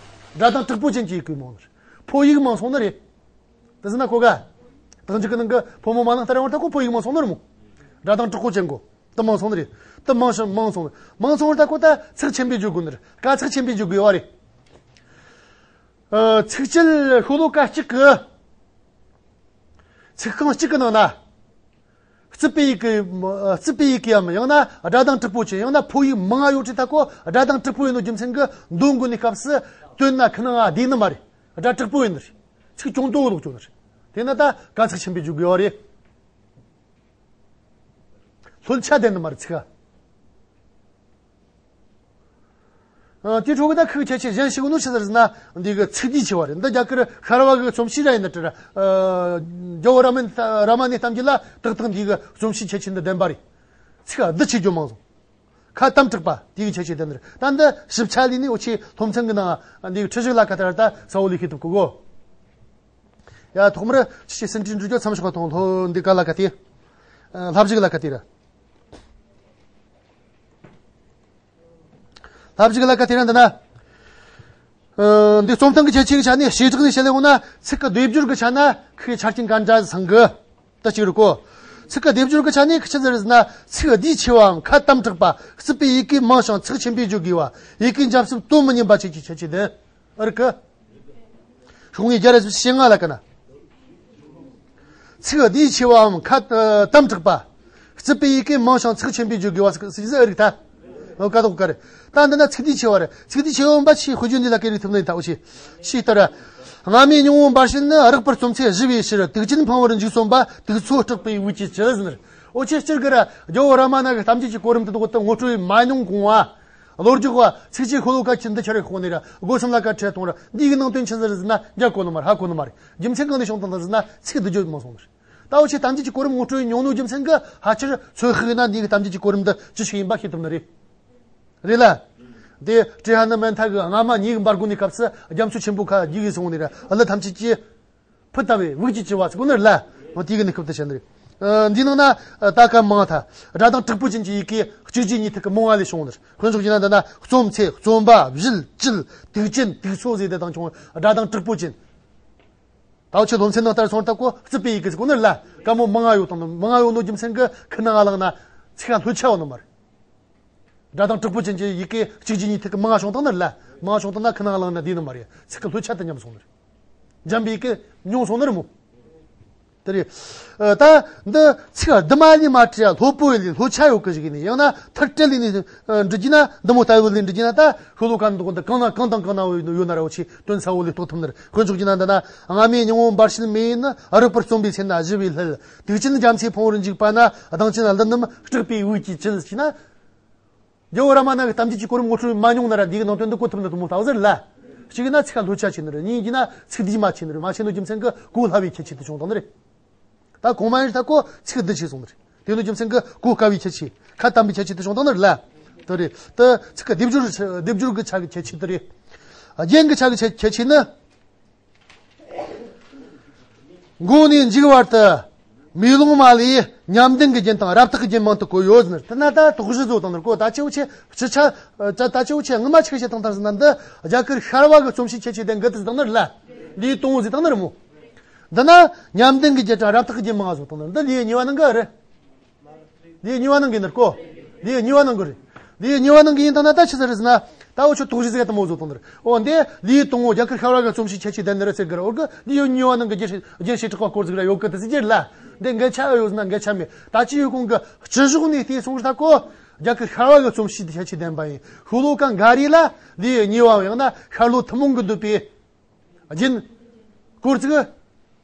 སྒྲ་གདངས་དྲག་པོ་ཅན་གྱི་ཡི་གེ་མང་ནི་རེད། ཕོ་ཡིག་མང་སོང་ནི་རེད། དེ་ཟེར་ན་གོ་ག། རྟགས་འཇུག་གི་ནང་གི་ཕོ་མོ་མ་ནང་ལྟར་ཡོང་བར་ཐག་གོ་ཕོ་ཡིག་མང་སོང་ནི་རེད་མོ། སྒྲ་གདངས་དྲག་པོ་ཅན་གོ། དེ་མང་སོང་ནི་རེད། དེ་མང་ཞིང་མང་སོང་ནི་མང་སོང་བར་ཐག་གོ་ད་ཚེགས་ཆེན་པོས་བརྗོད་དགོས་ནི་རེད། ག་ཚེགས་ཆེན་པོས་བརྗོད་དགོས་པ་རེད། ཨ། ཚིགས་བཅད་ཤོ་ལོ་ཀ་གཅིག་གི། ཚིག་རྐང་གཅིག་གི་ནང་ན། རྩུབ་པའི་ཡི་གེ། རྩུབ་པའི་ཡི་གེའམ་ཡང་ན་སྒྲ་གདངས་དྲག་པོ་ཅན་ཡང་ན་ཕོ་ཡིག་མང་ང་ཡོད་དུས་ད་གོ་སྒྲ་གདངས་དྲག་པོ་ཡིན་ནོ་རྒྱུ་མཚན་གྱིས་འདོན་དགོས་ནི་སྐབས་སུ་དོན་ན་ཁི་ནང་ང་བསྡུས་ནི་མ་རེད། སྒྲ་དྲག་པོ་ཡིན་ནི་རེད། ཚིག་ཅུང་དོ་བོ་ལོག་ཅོ་ནི་རེད། དེ་ན་ད་ག་ཚེགས་ཆེན་པོས་བརྗོད་དགོས་པ་རེད། ལྷོད་ཆ་ལྡན་ནི་མ་རེད་ཚིག་ག། ཨ། དེ་འཕྲོ་གི་ད་ཁུག་ཁྱད་ཆོས་གཞན་ཞིག་ནོ་ཆི་ཟེར་ཟེར་ན་འདི་གི་ཚིག་བསྡུས་ཆེ་བ་རེད། འདི་རྒྱ་གར་ཤར་བ་གི་རྩོམ་གཤིས་ར་ཡིན་ན་དྲི་ར། ཨ། རྒྱལ་བོ་རཱ་མ་ན་རཱ་མ་ནའི་གཏམ་རྒྱུད་ལ་ཏག་ཏག་འདི་གི་རྩོམ་གཤིས་ཁྱད་ཆོས་འདི་ལྡན་པ་རེད། ཚིག་བསྡུས་ཆེ་རྒྱུ་མང་སོང་། ཁ་གཏམ་དྲག་པ་དེ་གི་ཁྱད་ཆོས་ལྡན་རེད། ད་འདི་ཞིབ་ཆ་ལས་ནི་འོ་ཆེ་སློབ་ཚན་གི་ནང་འདི་གི་ཁྲིད་གཞུག་ལ་ཁ་ཐར་ད་ས་བོ་ལས་ཤེས་ཐུབ་གི་གོ། ཡ་ཐོག་མར་ཆི་ཆི་སེམས་ཁྲལ་འགྲོ་རྒྱུ་མཚམས་ཞོག་ཐོང་ལྷོ་འདི་ག་ལ་ཁ་ཏེ། ལྷ་བཞུགས་ལ་ཁ་ཏེ་ར། ལྷ་བཞུགས་ལ་ཁ་ཏེ་ར་འདི་ན། ཨ། འདི་རྩོམ་སྟངས་ཀྱི་ཁྱད་ཆོས་ཀྱི་ཆ་ནས་བྱེ་བྲག་ནས་བཤད་ལེ་འོང་ན་ཚིག་གི་སྡེབ་སྦྱོར་གྱི་ཆ་ན་ཁོའི་ཆ་རྐྱེན་ག་འདྲ་ཚང་གི། ད་གཅིག་རེད་གོ། ཚིག་གི་སྡེབ་སྦྱོར་གྱི་ཆ་ནས་ཁི་ཆི་ཟེར་ཟེར་ན་ཚིག་བསྡུས་ཆེ་བའམ་ཁ་གཏམ་དྲག་པ། རྩུབ་པའི་ཡི་གེ་མང་ཞིང་ཚེགས་ཆེན་པོས་བརྗོད་དགོས་པ། ཡི་གེ་འཇམ་རྩུབ་དོན་མི་ཉན་པ་བཅས་ཀྱི་ཁྱད་ཆོས་ལྡན། ཨ་རིག་གི། ཤོག་ངོས་བརྒྱ་ར་བཞི་བཅུ་ཞེ་ལྔ་ལ་ཀ་ན། ཚིག་བསྡུས་ཆེ་བའམ་ཁ་གཏམ་དྲག་པ། རྩུབ་པའི་ཡི་གེ་མང་ཞིང་ཚེགས་ཆེན་པོས་བརྗོད་དགོས་པ་ཟེར་ཟེར་རིག་ད། འོ་ཀ་དོག་ཀ་རེད། ད་འདི་ན་ཚིག་བསྡུས་ཆེ་བ་རེད། ཚིག་བསྡུས་ཆེ་བ་འབའ་ཆེ་དཔེ་བརྗོད་འདི་ལ་ཀ་རིག་ཐུབ་ནི་ད་འོ་ཆེ། ཤེས་ལྟར། སྔ་མའི་སྙིང་པོ་འབའ་ཞིག་ནི་རགས་པར་རྩོམ་ཚེ་ཞི་བའི་ཕྱིར། དུག་ཅན་ཕུང་བར་འཇུག་སོམ་པ། དུག་མཚོ་སྐྲག་པའི་དབུགས་ཀྱིས་བཅིལ་ཟེར། འོ་ཆེ་སྤྱིར་གི་ར་རྒྱལ་བོ་རཱ་མ་ན་གི་གཏམ་རྒྱུད་ཀྱི་གོ་རིམ་དེ་དག་ཏུ་ངོ་སྤྲོད་མ་མྱོང་གོང་བ། བློ་རྒྱུག་པ་ཚིགས་བཅད་ཤོ་ལོ་ཀ་གཅིག་འདི་ཆ་རེ་ཤོག་ནས་ར་སྒོ་གསུམ་ལ་ཀ་ཁྲེ་གཏོང་ར་འདི་གི་ནང་དོན་ཆི་ཟིག་རེད་ཟེར་ན་འཇག་གོ་ནི་མ་རེད། ཧ་གོ་ནི་མ་རེད། རྒྱུ་མཚན་གང་ནས་བྱུང་བཏང་ཟེར་ན་ཚིག་བསྡུས་བརྗོད་མང་སོང་ནི་རེད། ད་འུ་ཆོས་གཏམ་རྒྱུད་ཀྱི་གོ་རིམ་ངོ་སྤྲོད་མྱོང་ནོ་རྒྱུ་མཚན་གི་ཕལ་ཆེར་ཚོད་དཔག་ན་འདི་གི་གཏམ་རྒྱུད་ཀྱི་གོ་རིམ་འདི་ཅི་ཞིག་ཡིན་པ་ཤེས་ཐུབ་ནི་རེད། རེད་ལ། དེ་བྲེ་ཧ་ནུ་མན་ཐ་གི་རྔ་མ་ཉིད་འབར་དགོས་ནི་སྐབས་སུ་རྒྱ་མཚོ་ཆེན་པོ་ཁ་རྒྱུག་གི་སོང་ནི་ར་ཨ་ལ་ཐམས་ཅད་ཀྱིས། ཕུ་ལྟ་བུའི་དབུགས་ཀྱིས་བཅིལ་བ་ཟེར་གོ་ནི་ལ། འོ་དེ་གི་གནས་སྐབས་དུ་བྱས་ནི་རེད། ཨ། འདིའི་ནང་ན་ད་སྐབས་མང་ཐ་སྒྲ་གདངས་དྲག་པོ་ཅན་གྱི་ཡི་གེ་གཅིག་རྗེས་གཉིས་མཐུད་ཀྱི་མང་བ་ལས་བྱུང་ནི་རེད། དཔེ་འཇོག་བྱས་ན་འདི་ན་རྩོམ་ཚེ་རྩོམ་པ་བཞིལ་བཅིལ་དུག་ཅན་དུག་མཚོ་ཟེར་དེ་དང་བྱུང་སྒྲ་གདངས་དྲག་པོ་ཅན། ད་འུ་ཆོས་སློབ་ཚན་ནང་ལྟར་སོང་ད་གོ་རྩུབ་པའི་ཡི་གེ་ཟེར་གོ་ནི་ལ་སྐབས་མོ་མང་ང་ཡོད་དང་མང་ང་ཡོད་ནོ་རྒྱུ་མཚན་གི་ཁི་ནང་ང་ལངས་ན་ཚིག་ཁ་ལྷོད་ཆ་ཡོད་ནི་མ་རེད། སྒྲ་གདངས་དྲག་པོ་ཅན་གྱི་ཡི་གེ་གཅིག་རྗེས་གཉིས་མཐུད་ཀྱི་མང་ང་བྱུང་བཏང་ནི་ལ། མང་ང་བྱུང་བཏང་ན་ཁི་ནང་ང་ལངས་ན་བསྡད་ནི་མ་རེད། ཚིག་གི་ལྷོད་ཆ་དེ་ཉམས་སོང་ནི་རེད། འཇམ་པའི་ཡི་གེ་ཉུང་སོང་ནི་རེད་མོ། དེ་རེད། ཨ། ད་འདི་ཚིག་བསྡུ་མ་ལས་མ་བྲིས་ལྷོད་པོ་ཡི་ལས་ལྷོད་ཆ་ཡོད་གི་ཞིག་ཡིན་ནི་ཡང་ན་མཐར་བྲལ་ལས་ནི་འབྲི་རྒྱུ་ན་འདི་མོ་ལྟ་བུ་ལས་འབྲི་རྒྱུ་ན་ད་ཤོ་ལོ་ཀ་འདི་འདི་གང་ན་གང་དང་གང་ན་ཡོད་ན་ར་འུ་ཆོས་དོན་གསལ་བོ་ལས་རྟོགས་ཐུབ་ནི་རེད། དཔེ་འཇོག་རྒྱུ་ན་འདི་ན་སྔ་མའི་སྙིང་པོ་འབར་བྱེད་མེ་ཡིས་ནི། རགས་པར་རྩོམ་པའི་ཚེ་ན་ཞི་བའི་ལྷད། དུག་ཅན་རྒྱ་མཚོའི་ཕུང་བོར་འཇུག་པ་ན། གདངས་ཅན་གླུ་རྣམས་སྐྲག་པའི་དབུགས་ཀྱིས་བཅིལ་ཟེར་ན། རྒྱལ་བོ་རཱ་མ་ན་གི་གཏམ་རྒྱུད་ཀྱི་གོ་རིམ་ངོ་སྤྲོད་མ་མྱོང་ན་ར་འདི་གི་ནང་དོན་འདི་གོ་ཐུབ་ནི་དེ་མོ་ལྟ་བུ་ཟེར་ལ། གཅིག་ཡིན་ན་ཚིག་ཁ་ལྷོད་ཆ་ཆེ་ནི་རེད། གཉིས་ཡིན་ན་ཚིག་བསྡུས་མ་ཆེ་ནི་རེད། མ་ཆེ་ནོ་རྒྱུ་མཚན་གི་གོ་སླ་བའི་ཁྱད་ཆོས་དེ་བྱུང་བཏང་ནི་རེད། ད་གོང་མ་ཡིན་ད་གོ་ཚིག་བསྡུས་ཆེ་སོང་ནི་རེད། དེ་ནོ་རྒྱུ་མཚན་གི་གོ་དཀའ་བའི་ཁྱད་ཆོས། ཁ་གཏམ་པའི་ཁྱད་ཆོས་དེ་བྱུང་བཏང་ནི་རེད་ལ། དེ་རེད། ད་ཚིག་གི་སྡེབ་སྦྱོར་སྡེབ་སྦྱོར་གི་ཆ་གི་ཁྱད་ཆོས་དེ་རེད། རྒྱན་གི་ཆ་གི་ཁྱད་ཁྱད་ཆོས་ནི། མགོ་ནས་མཇུག་བར་དུ་མེ་ལོང་མ་ལས་ཉམས་ལྡན་གྱི་རྒྱན་དང་རབ་རྟོག་གི་རྒྱན་མང་དུ་བཀོད་ཡོད་ཟེར། དེ་ན་ད་དོགས་གཞི་བཟོ་བཏང་ནི་རེད་གོ། ད་ཅི་འུ་ཆོས་སྤྱི་ཆ་ད་ད་ཅི་འུ་ཆོས་སྔོན་མ་ཆི་བཤད་བཏང་ཐལ་ཟེར་ན་འདི་རྒྱ་གར་ཤར་བ་གི་རྩོམ་གཤིས་ཁྱད་ཆོས་ལྡན་གི་དེ་ཟེར་བཏང་ནི་རེད་ལ། ལེའུ་དང་པོ་ཟེར་བཏང་ནི་རེད་མོ། འདི་ན་ཉམས་ལྡན་གྱི་རྒྱན་དང་རབ་རྟོག་གི་རྒྱན་མང་ང་བཟོ་བཏང་ནི་རེད། འདི་ལེའུ་གཉིས་པ་ནང་གི་རེད། ལེའུ་གཉིས་པ་ནང་གི་ཡིན་ནི་རེད་གོ། ལེའུ་གཉིས་པ་ནང་གི་རེད། ལེའུ་གཉིས་པ་ནང་གི་ཡིན་ད་ན་ད་ཆི་ཟིག་རེད་ཟེར་ན། ད་འུ་ཆོས་དོགས་གཞི་ཟིག་དེ་མོ་བཟོ་བཏང་ནི་རེད། འོ་འདི་ལེའུ་དང་པོ་རྒྱ་གར་ཤར་བ་གི་རྩོམ་གཤིས་ཁྱད་ཆོས་ལྡན་ནི་རེད་ཟེར་གི་རེད། འོ་གི་ལེའུ་གཉིས་པ་ནང་གི་རྒྱན་ཞེ་རྒྱན་ཞེ་དྲག་པ་སྐོར་ཟིག་ར་ཡོད་གི་དེ་ཟིག་རྒྱུ་རེད་ལ། འདི་འགལ་ཆ་ཡོད་ཟེར་ན་འགལ་ཆ་མེད། ད་ཅི་ཡོད་གོང་གི་སྤྱི་གཞུང་ནས་བལྟས་སོང་ད་གོ། རྒྱ་གར་ཤར་བ་གི་རྩོམ་གཤིས་དེ་ཁྱད་ཆོས་ལྡན་པ་ཡིན། ཤོ་ལོ་ཀ་འགའ་རེ་ལ་ལེའུ་གཉིས་པ་ཡང་ན་ཤར་ལྷོ་ཐུན་མོང་གི་འདོད་པའི། རྒྱན། སྐོར་ཚིག་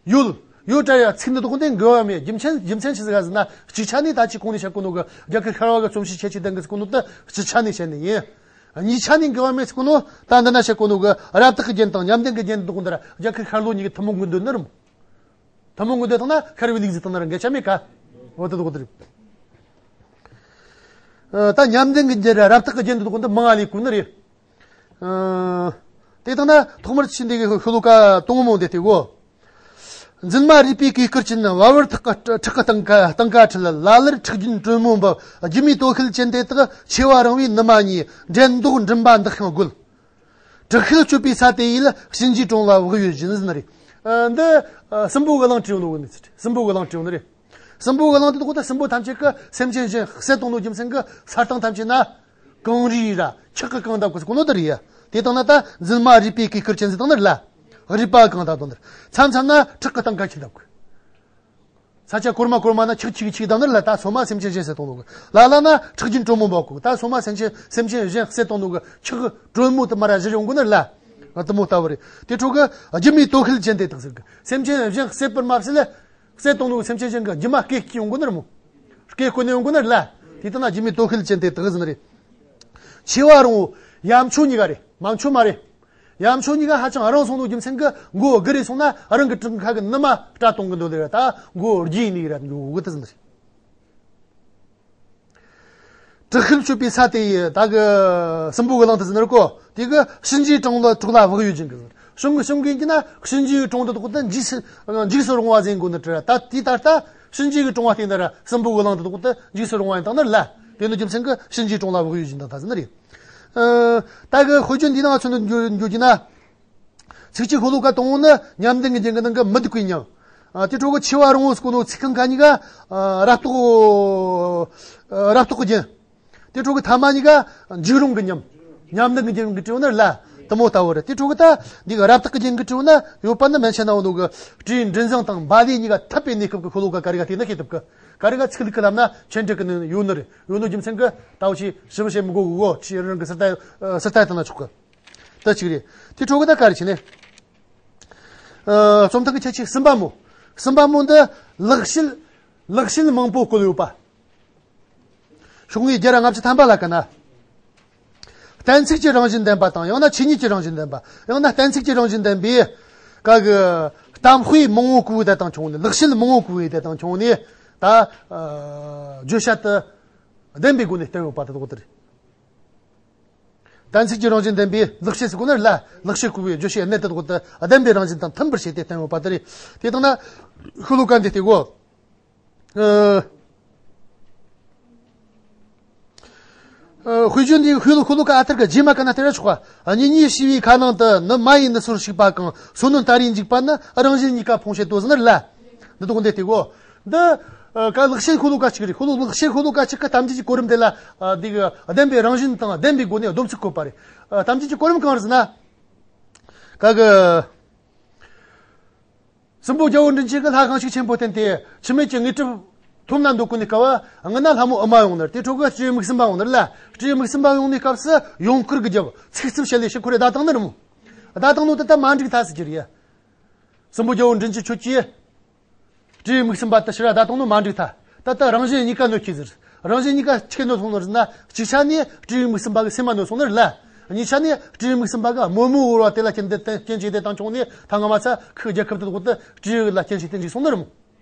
ཡོད། ཡོད་དྲ་ཡ་ཚིག་འདི་དག་འདི་འགལ་བ་མེད། རྒྱུ་མཚན་རྒྱུ་མཚན་ཆི་ཟིག་ག་ཟེར་ན་གཅིག་ཆ་ནས་ད་ཅི་གོང་ནས་བཤད་གོ་ནོ་གི་རྒྱ་གར་ཤར་བ་གི་རྩོམ་གཤིས་ཁྱད་ཆོས་ལྡན་གི་ཟེར་གོ་ནོ་དེ་གཅིག་ཆ་ནས་བཤད་ནི་ཡིན། གཉིས་ཆ་ནས་འགལ་བ་མེད་ཟེར་གོ་ནོ་ད་འདི་ན་བཤད་གོ་ནོ་གི་རབ་རྟོག་གི་རྒྱན་དང་ཉམས་ལྡན་གྱི་རྒྱན་འདི་དག་འདི་ར་རྒྱ་གར་ཤར་ལྷོ་གཉིས་ཀྱི་ཐུན་མོང་གི་འདོད་ནི་རེད་མོ། ཐུན་མོང་གི་འདོད་དང་ན་ཤར་བའི་ལུགས་ཟེར་དང་ན་རང་གི་ཆ་མེད་ཀ། འོ་དེ་དགོས་དེ་རེད། ཨ། ད་ཉམས་ལྡན་གྱི་རྒྱུད་རབ་རྟོག་གི་རྒྱན་དུ་དགོས་འདི་མང་ང་ལས་ཀུན་ནི་རེད། ཨ། དེ་དང་ན་ཐོག་མར་ཕྱིན་འདི་གི་ཤོ་ལོ་ཀ་དང་པོ་འདི་སྟེ་གོ། འཛིན་མ་རུས་པའི་གོས་དཀར་ཅན། བ་བུར་ཐག་ཁྲག་གི་སྟངས་ཀ་སྟངས་ཀ་འཁྲིལ། ལ་ལར་ཁྲག་རྒྱུན་དྲོན་མོ་འབབ། སྒྱུ་མའི་དོ་ཤལ་ཅན་དེ་དག། མཆེ་བ་རིང་བའི་ནུ་མ་གཉིས། འགྲན་ཟློག་མགྲིན་པ་འདེགས་ཤིང་རྒོད། དྲག་ཤུལ་སྤྱོད་པའི་ས་དེ་ཡིས། གཤིན་རྗེའི་གྲོང་ལ་བག་ཡོད་བཞིན་ཟེར་ནི་རེད། ཨ། འདི། ཨ། སྲིན་པོ་གི་གླིང་བྲིས་ཡོད་ནོ་གི་ནི་ཚིག་རེད། སྲིན་པོ་གི་གླིང་བྲིས་ཡོད་ནི་རེད། སྲིན་པོ་གི་གླིང་དེ་དག་ད་སྲིན་པོ་ཐམས་ཅད་ཀྱི་སེམས་ཅན་གཞན་བསད་གཏོང་ནོ་རྒྱུ་མཚན་གྱི་ས་སྟེང་ཐམས་ཅད་ན་གངས་རི་ར་འཁྱག་གི་གངས་འདབས་ཀྱི་གོ་ནོ་དེ་རེད་ཡ། དེ་དང་ན་ད་འཛིན་མ་རུས་པའི་གོས་དཀར་ཅན་ཟེར་དང་ནི་རེད་ལ། རུས་པ་གང་དག་དང་ནི་རེད། མཚམས་མཚམས་ན་ཁྲག་གི་སྟངས་ཀ་འཁྱུག་འདབས་ཀྱི། ས་ཆ་གོར་མ་གོར་མ་ན་འཁྱག་འཁྱུག་འཁྱུག་དང་ནི་རེད་ལ། ད་སོ་མ་སེམས་ཅན་གཞན་བསད་གཏོང་ནོ་གི། ལ་ལ་ན་ཁྲག་རྒྱུན་དྲོན་མོ་འབབ་གོ། ད་སོ་མ་སེམས་ཅན་སེམས་ཅན་གཞན་བསད་གཏོང་ནོ་གི་འཁྱག་དྲོན་མོ་དེ་མར་ར་བཞུར་ཡོང་གོ་ནི་རེད་ལ། དེ་མོ་ལྟ་བུ་རེད། དེ་འཕྲོ་གི་སྒྱུ་མའི་དོ་ཤལ་ཅན་དེ་དག་ཟེར་གི། སེམས་ཅན་གཞན་བསད་པར་མ་ཟད་ལ། བསད་གཏོང་ནོ་སེམས་ཅན་གཞན་གྱི་སྒྱུ་མ་སྐེ་བཀྱིགས་ཡོང་གོ་ནི་རེད་མོ། སྐེ་བསྐོན་ནས་ཡོང་གོ་ནི་རེད་ལ། དེ་ལྟ་ན་སྒྱུ་མའི་དོ་ཤལ་ཅན་དེ་དག་ཟེར་ནི་རེད། མཆེ་བ་རིང་བོ། ཡ་མཆོག་གཉིས་ཀ་རེད། མ་མཆོག་མ་རེད། ཡ་མཆོག་གཉིས་ཀ་ཧ་ཅང་རིང་སོང་ནོ་རྒྱུ་མཚན་གྱི་མགོ་སྒུར་རེ་སོང་ན་རང་གི་བྲང་ཁ་གི་ནུ་མ་སྐྲ་གཏོང་གི་འདུག་ལེ་ར། ད་མགོ་རྒྱས་ནི་ར་མགོ་གི་དེ་ཟེར་ནི་རེད། དྲག་ཤུལ་སྤྱོད་པའི་ས་དེ་ཡི་ད་གི་སྲིན་པོ་གི་གླིང་དུ་ཟེར་ནི་རེད་གོ། དེ་གི་གཤིན་རྗེའི་གྲོང་ལ་གྲོགས་ལ་བག་ཡོད་ཅན་གི་ཟེར། གཤིན་གི་གཤིན་གི་ཡིན་གྱི་ན་གཤིན་རྗེའི་གྲོང་དུ་དོག་ཏུ་འཇིགས་སུ་འཇིགས་སུ་རུང་བ་ཟེར་གོ་ནི་དྲི་ར། ད་དེ་ད་ལྟ་གཤིན་རྗེ་གི་གྲོང་བ་སྟེང་དུ་ར་སྲིན་པོ་གི་གླིང་དུ་དོག་ཏུ་འཇིགས་སུ་རུང་བ་ཡིན་དང་ནི་ལ། དེ་ནི་རྒྱུ་མཚན་གི་གཤིན་རྗེའི་གྲོང་ལ་བག་ཡོད་ཅན་དང་ད་ཟེར་ནི་རེད། ཨ། ད་གི་དཔེ་རྒྱན་འདི་ནང་ཚུད་འདུག་འགྱུར་འགྱུར་གྱི་ན། ཚིགས་བཅད་ཤོ་ལོ་ཀ་དང་པོ་ནི་ཉམས་ལྡན་གྱི་རྒྱན་གྱི་ནང་གི་མི་སྡུག་པའི་མྱིང་། ཨ། དེ་འཕྲོ་གི་མཆེ་བ་རིང་བོ་ཟེར་གོ་ནོ་ཚིག་རྐང་ཁ་གཉིས་ཀ། ཨ། རབ་རྟོག་ཨ། རབ་རྟོག་གི་རྒྱན། དེ་འཕྲོ་གི་ཐ་མ་གཉིས་ཀ་འཇིགས་རུང་གི་ཉམས། ཉམས་ལྡན་གྱི་རྒྱན་གྱི་དྲི་བ་ནི་ལ། དེ་མོ་ལྟ་བུ་རེད། དེ་འཕྲོ་གི་ད་འདི་གི་རབ་རྟོག་གི་རྒྱན་གྱི་དྲི་བ་ན་ཡོད་པ་ནི་མན་ཆད་ན་འོ་ནོ་གི་སྤྲེའུ་མགྲིན་བཟང་དང་བ་ལི་གཉིས་ཀ་འཐབ་པའི་གནས་སྐབས་ཀྱི་ཤོ་ལོ་ཀ་ག་རེ་ག་དེ་ནི་ཤེས་ཐུབ་གི། ག་རེ་ག་ཚིག་ལྷུག་གི་ལབ་ན་ཆེན་འགྲིག་གི་ནི་ཡོད་ནི་རེད། ཡོད་ནོ་རྒྱུ་མཚན་གི་ད་འུ་ཆི་ཞིབ་བཤད་མི་དགོས་གི་གོ། ཆི་རང་གི་ཟུར་ལྟ་ཟུར་ལྟ་དང་ན་ཆོག་གི། ད་གཅིག་རེད། དེ་འཕྲོ་གི་ད་ག་རེ་བྱས་ནས། ཨ། རྩོམ་ཐང་གི་ཁྱད་ཆོས་གསུམ་པ་མོ། གསུམ་པ་མོ་འདི་ལེགས་བཤད། ལེགས་བཤད་མང་པོ་བཀོད་ཡོད་པ། ཤོག་ངོས་བརྒྱ་ར་ལྔ་བཅུ་ཐམ་པ་ལ་ཀ་ན། གཏན་ཚིགས་ཀྱི་རང་བཞིན་ལྡན་པ་དང་ཡང་ན་ཆོས་ཉིད་ཀྱི་རང་བཞིན་ལྡན་པ། ཡང་ན་གཏན་ཚིགས་ཀྱི་རང་བཞིན་ལྡན་པའི་ཀ་གི་གཏམ་དཔེ་མང་བོ་བཀོད་ཡོད་དེ་དང་བྱུང་ནས། ལེགས་བཤད་མང་བོ་བཀོད་ཡོད་དེ་དང་བྱུང་ནས། ད། ཨ། བརྗོད་བྱ་དེ་བདེན་པའི་སྒོ་ནས་བསྟན་ཡོད་པ་དེ་དག་དེ་རེད། གཏན་ཚིགས་ཀྱི་རང་བཞིན་ལྡན་པའི་ལེགས་བཤད་ཟེར་གོ་ནི་ལ། ལེགས་བཤད་བཀོད་པའི་བརྗོད་བྱའི་གནད་དེ་དག་དེ་བདེན་པའི་རང་བཞིན་དང་མཐུན་པར་བྱས་ཏེ་བསྟན་ཡོད་པ་དེ་རེད། དེ་དང་ན་ཤོ་ལོ་ཀ་འདི་སྟེ་གོ། ཨ། ཨ། དཔེ་རྒྱན་འདི་ཤོ་ལོ་ཤོ་ལོ་ཀ་ཨ་ཐར་གྱི་རྗེས་མ་ཀ་ན་སྟེར་ར་ཆོག་པ། གཉེན་ཉེ་ཞི་བའི་ཁ་ནང་དུ། ནུ་མ་ཡི་ནུ་སོར་ཞིག་པ་གང་། སོ་ནུ་སྟ་རེའི་འཇིགས་པ་ནི། རང་གཞན་གཉིས་ཀ་ཕོངས་བྱེད་དོ་ཟེར་ནི་ལ། འདི་དག་འདི་སྟེ་གོ། འདི། ཨ། ཀ་ལེགས་བཤད་ཤོ་ལོ་ཀ་གཅིག་རེད། ཤོ་ལོ་ལེགས་བཤད་ཤོ་ལོ་ཀ་གཅིག་གི་གཏམ་རྒྱུད་ཀྱི་གོ་རིམ་དེ་ལ། ཨ། འདི་གི་བདེན་པའི་རང་བཞིན་དང་བདེན་པའི་སྒོ་ནས་སྡོམ་ཚིག་བཀོད་པ་རེད། ཨ། གཏམ་རྒྱུད་ཀྱི་གོ་རིམ་གང་རེད་ཟེར་ན། ཀ་གི། སྲིན་པོ་རྒྱལ་བོ་མགྲིན་བཅུ་གིས་ལྷ་གང་ཞིག་ཆེན་པོ་བསྟེན་ཏེ་འཆི་མེད་ཀྱི་དངོས་གྲུབ་ཐོབ་ན་འདོད་གོ་ནི་སྐབས། སྔོན་ན་ལྷ་མོ་ཨུ་མ་ཡོང་ནི་རེད། དེ་འཕྲོ་གི་སྤྲེའུ་མིག་གསུམ་པ་ཡོང་ནི་རེད་ལ། སྤྲེའུ་མིག་གསུམ་པ་ཡོང་ནི་སྐབས་སུ་ཡོངས་བསྐུལ་གྱི་རྒྱབ་ཚིག་རྩུབ་བཤད་ལས་ཕྱིར་འཁོར་རེ་བརྡ་བཏང་ནི་རེད་མོ། བརྡ་བཏང་ནོ་དེ་ད་མ་འགྲིག་ཐལ་ཟེར་གྱི་རེད། སྲིན་པོ་རྒྱལ་བོ་མགྲིན་བཅུ་ཁྱོད་ཀྱིས། སྤྲེའུ་མིག་གསུམ་པ་དེ་ཕྱིར་བརྡ་བཏང་ནོ་མ་འགྲིག་ཐལ། ད་ལྟ་རང་གཞན་གཉིས་ཀ་གནོད་ཀྱི་ཟེར། རང་གཞན་གཉིས་ཀ་ཆི་གནོད་སོང་ནོ་ཟེར་ན། གཅིག་ཆ་ནས་སྤྲེའུ་མིག་གསུམ་པ་གི་སེམས་མ་གནོད་སོང་ནི་རེད་ལ། གཉིས་ཆ་ནས་སྤྲེའུ་མིག་གསུམ་པ་གི་དམོད་མོ་བོར་བ་དེ་ལ་རྐྱེན་དེ་རྐྱེན་བྱས་ཏེ་དང་བྱུང་ནས་ད་སྔ་མ་ཚ་ཁོའི་རྒྱལ་ཁབ་དེ་འོག་ཏུ་སྤྲེའུ་ལ་རྐྱེན་བྱས་ཏེ་འཇིག་སོང་ནི་རེད་མོ།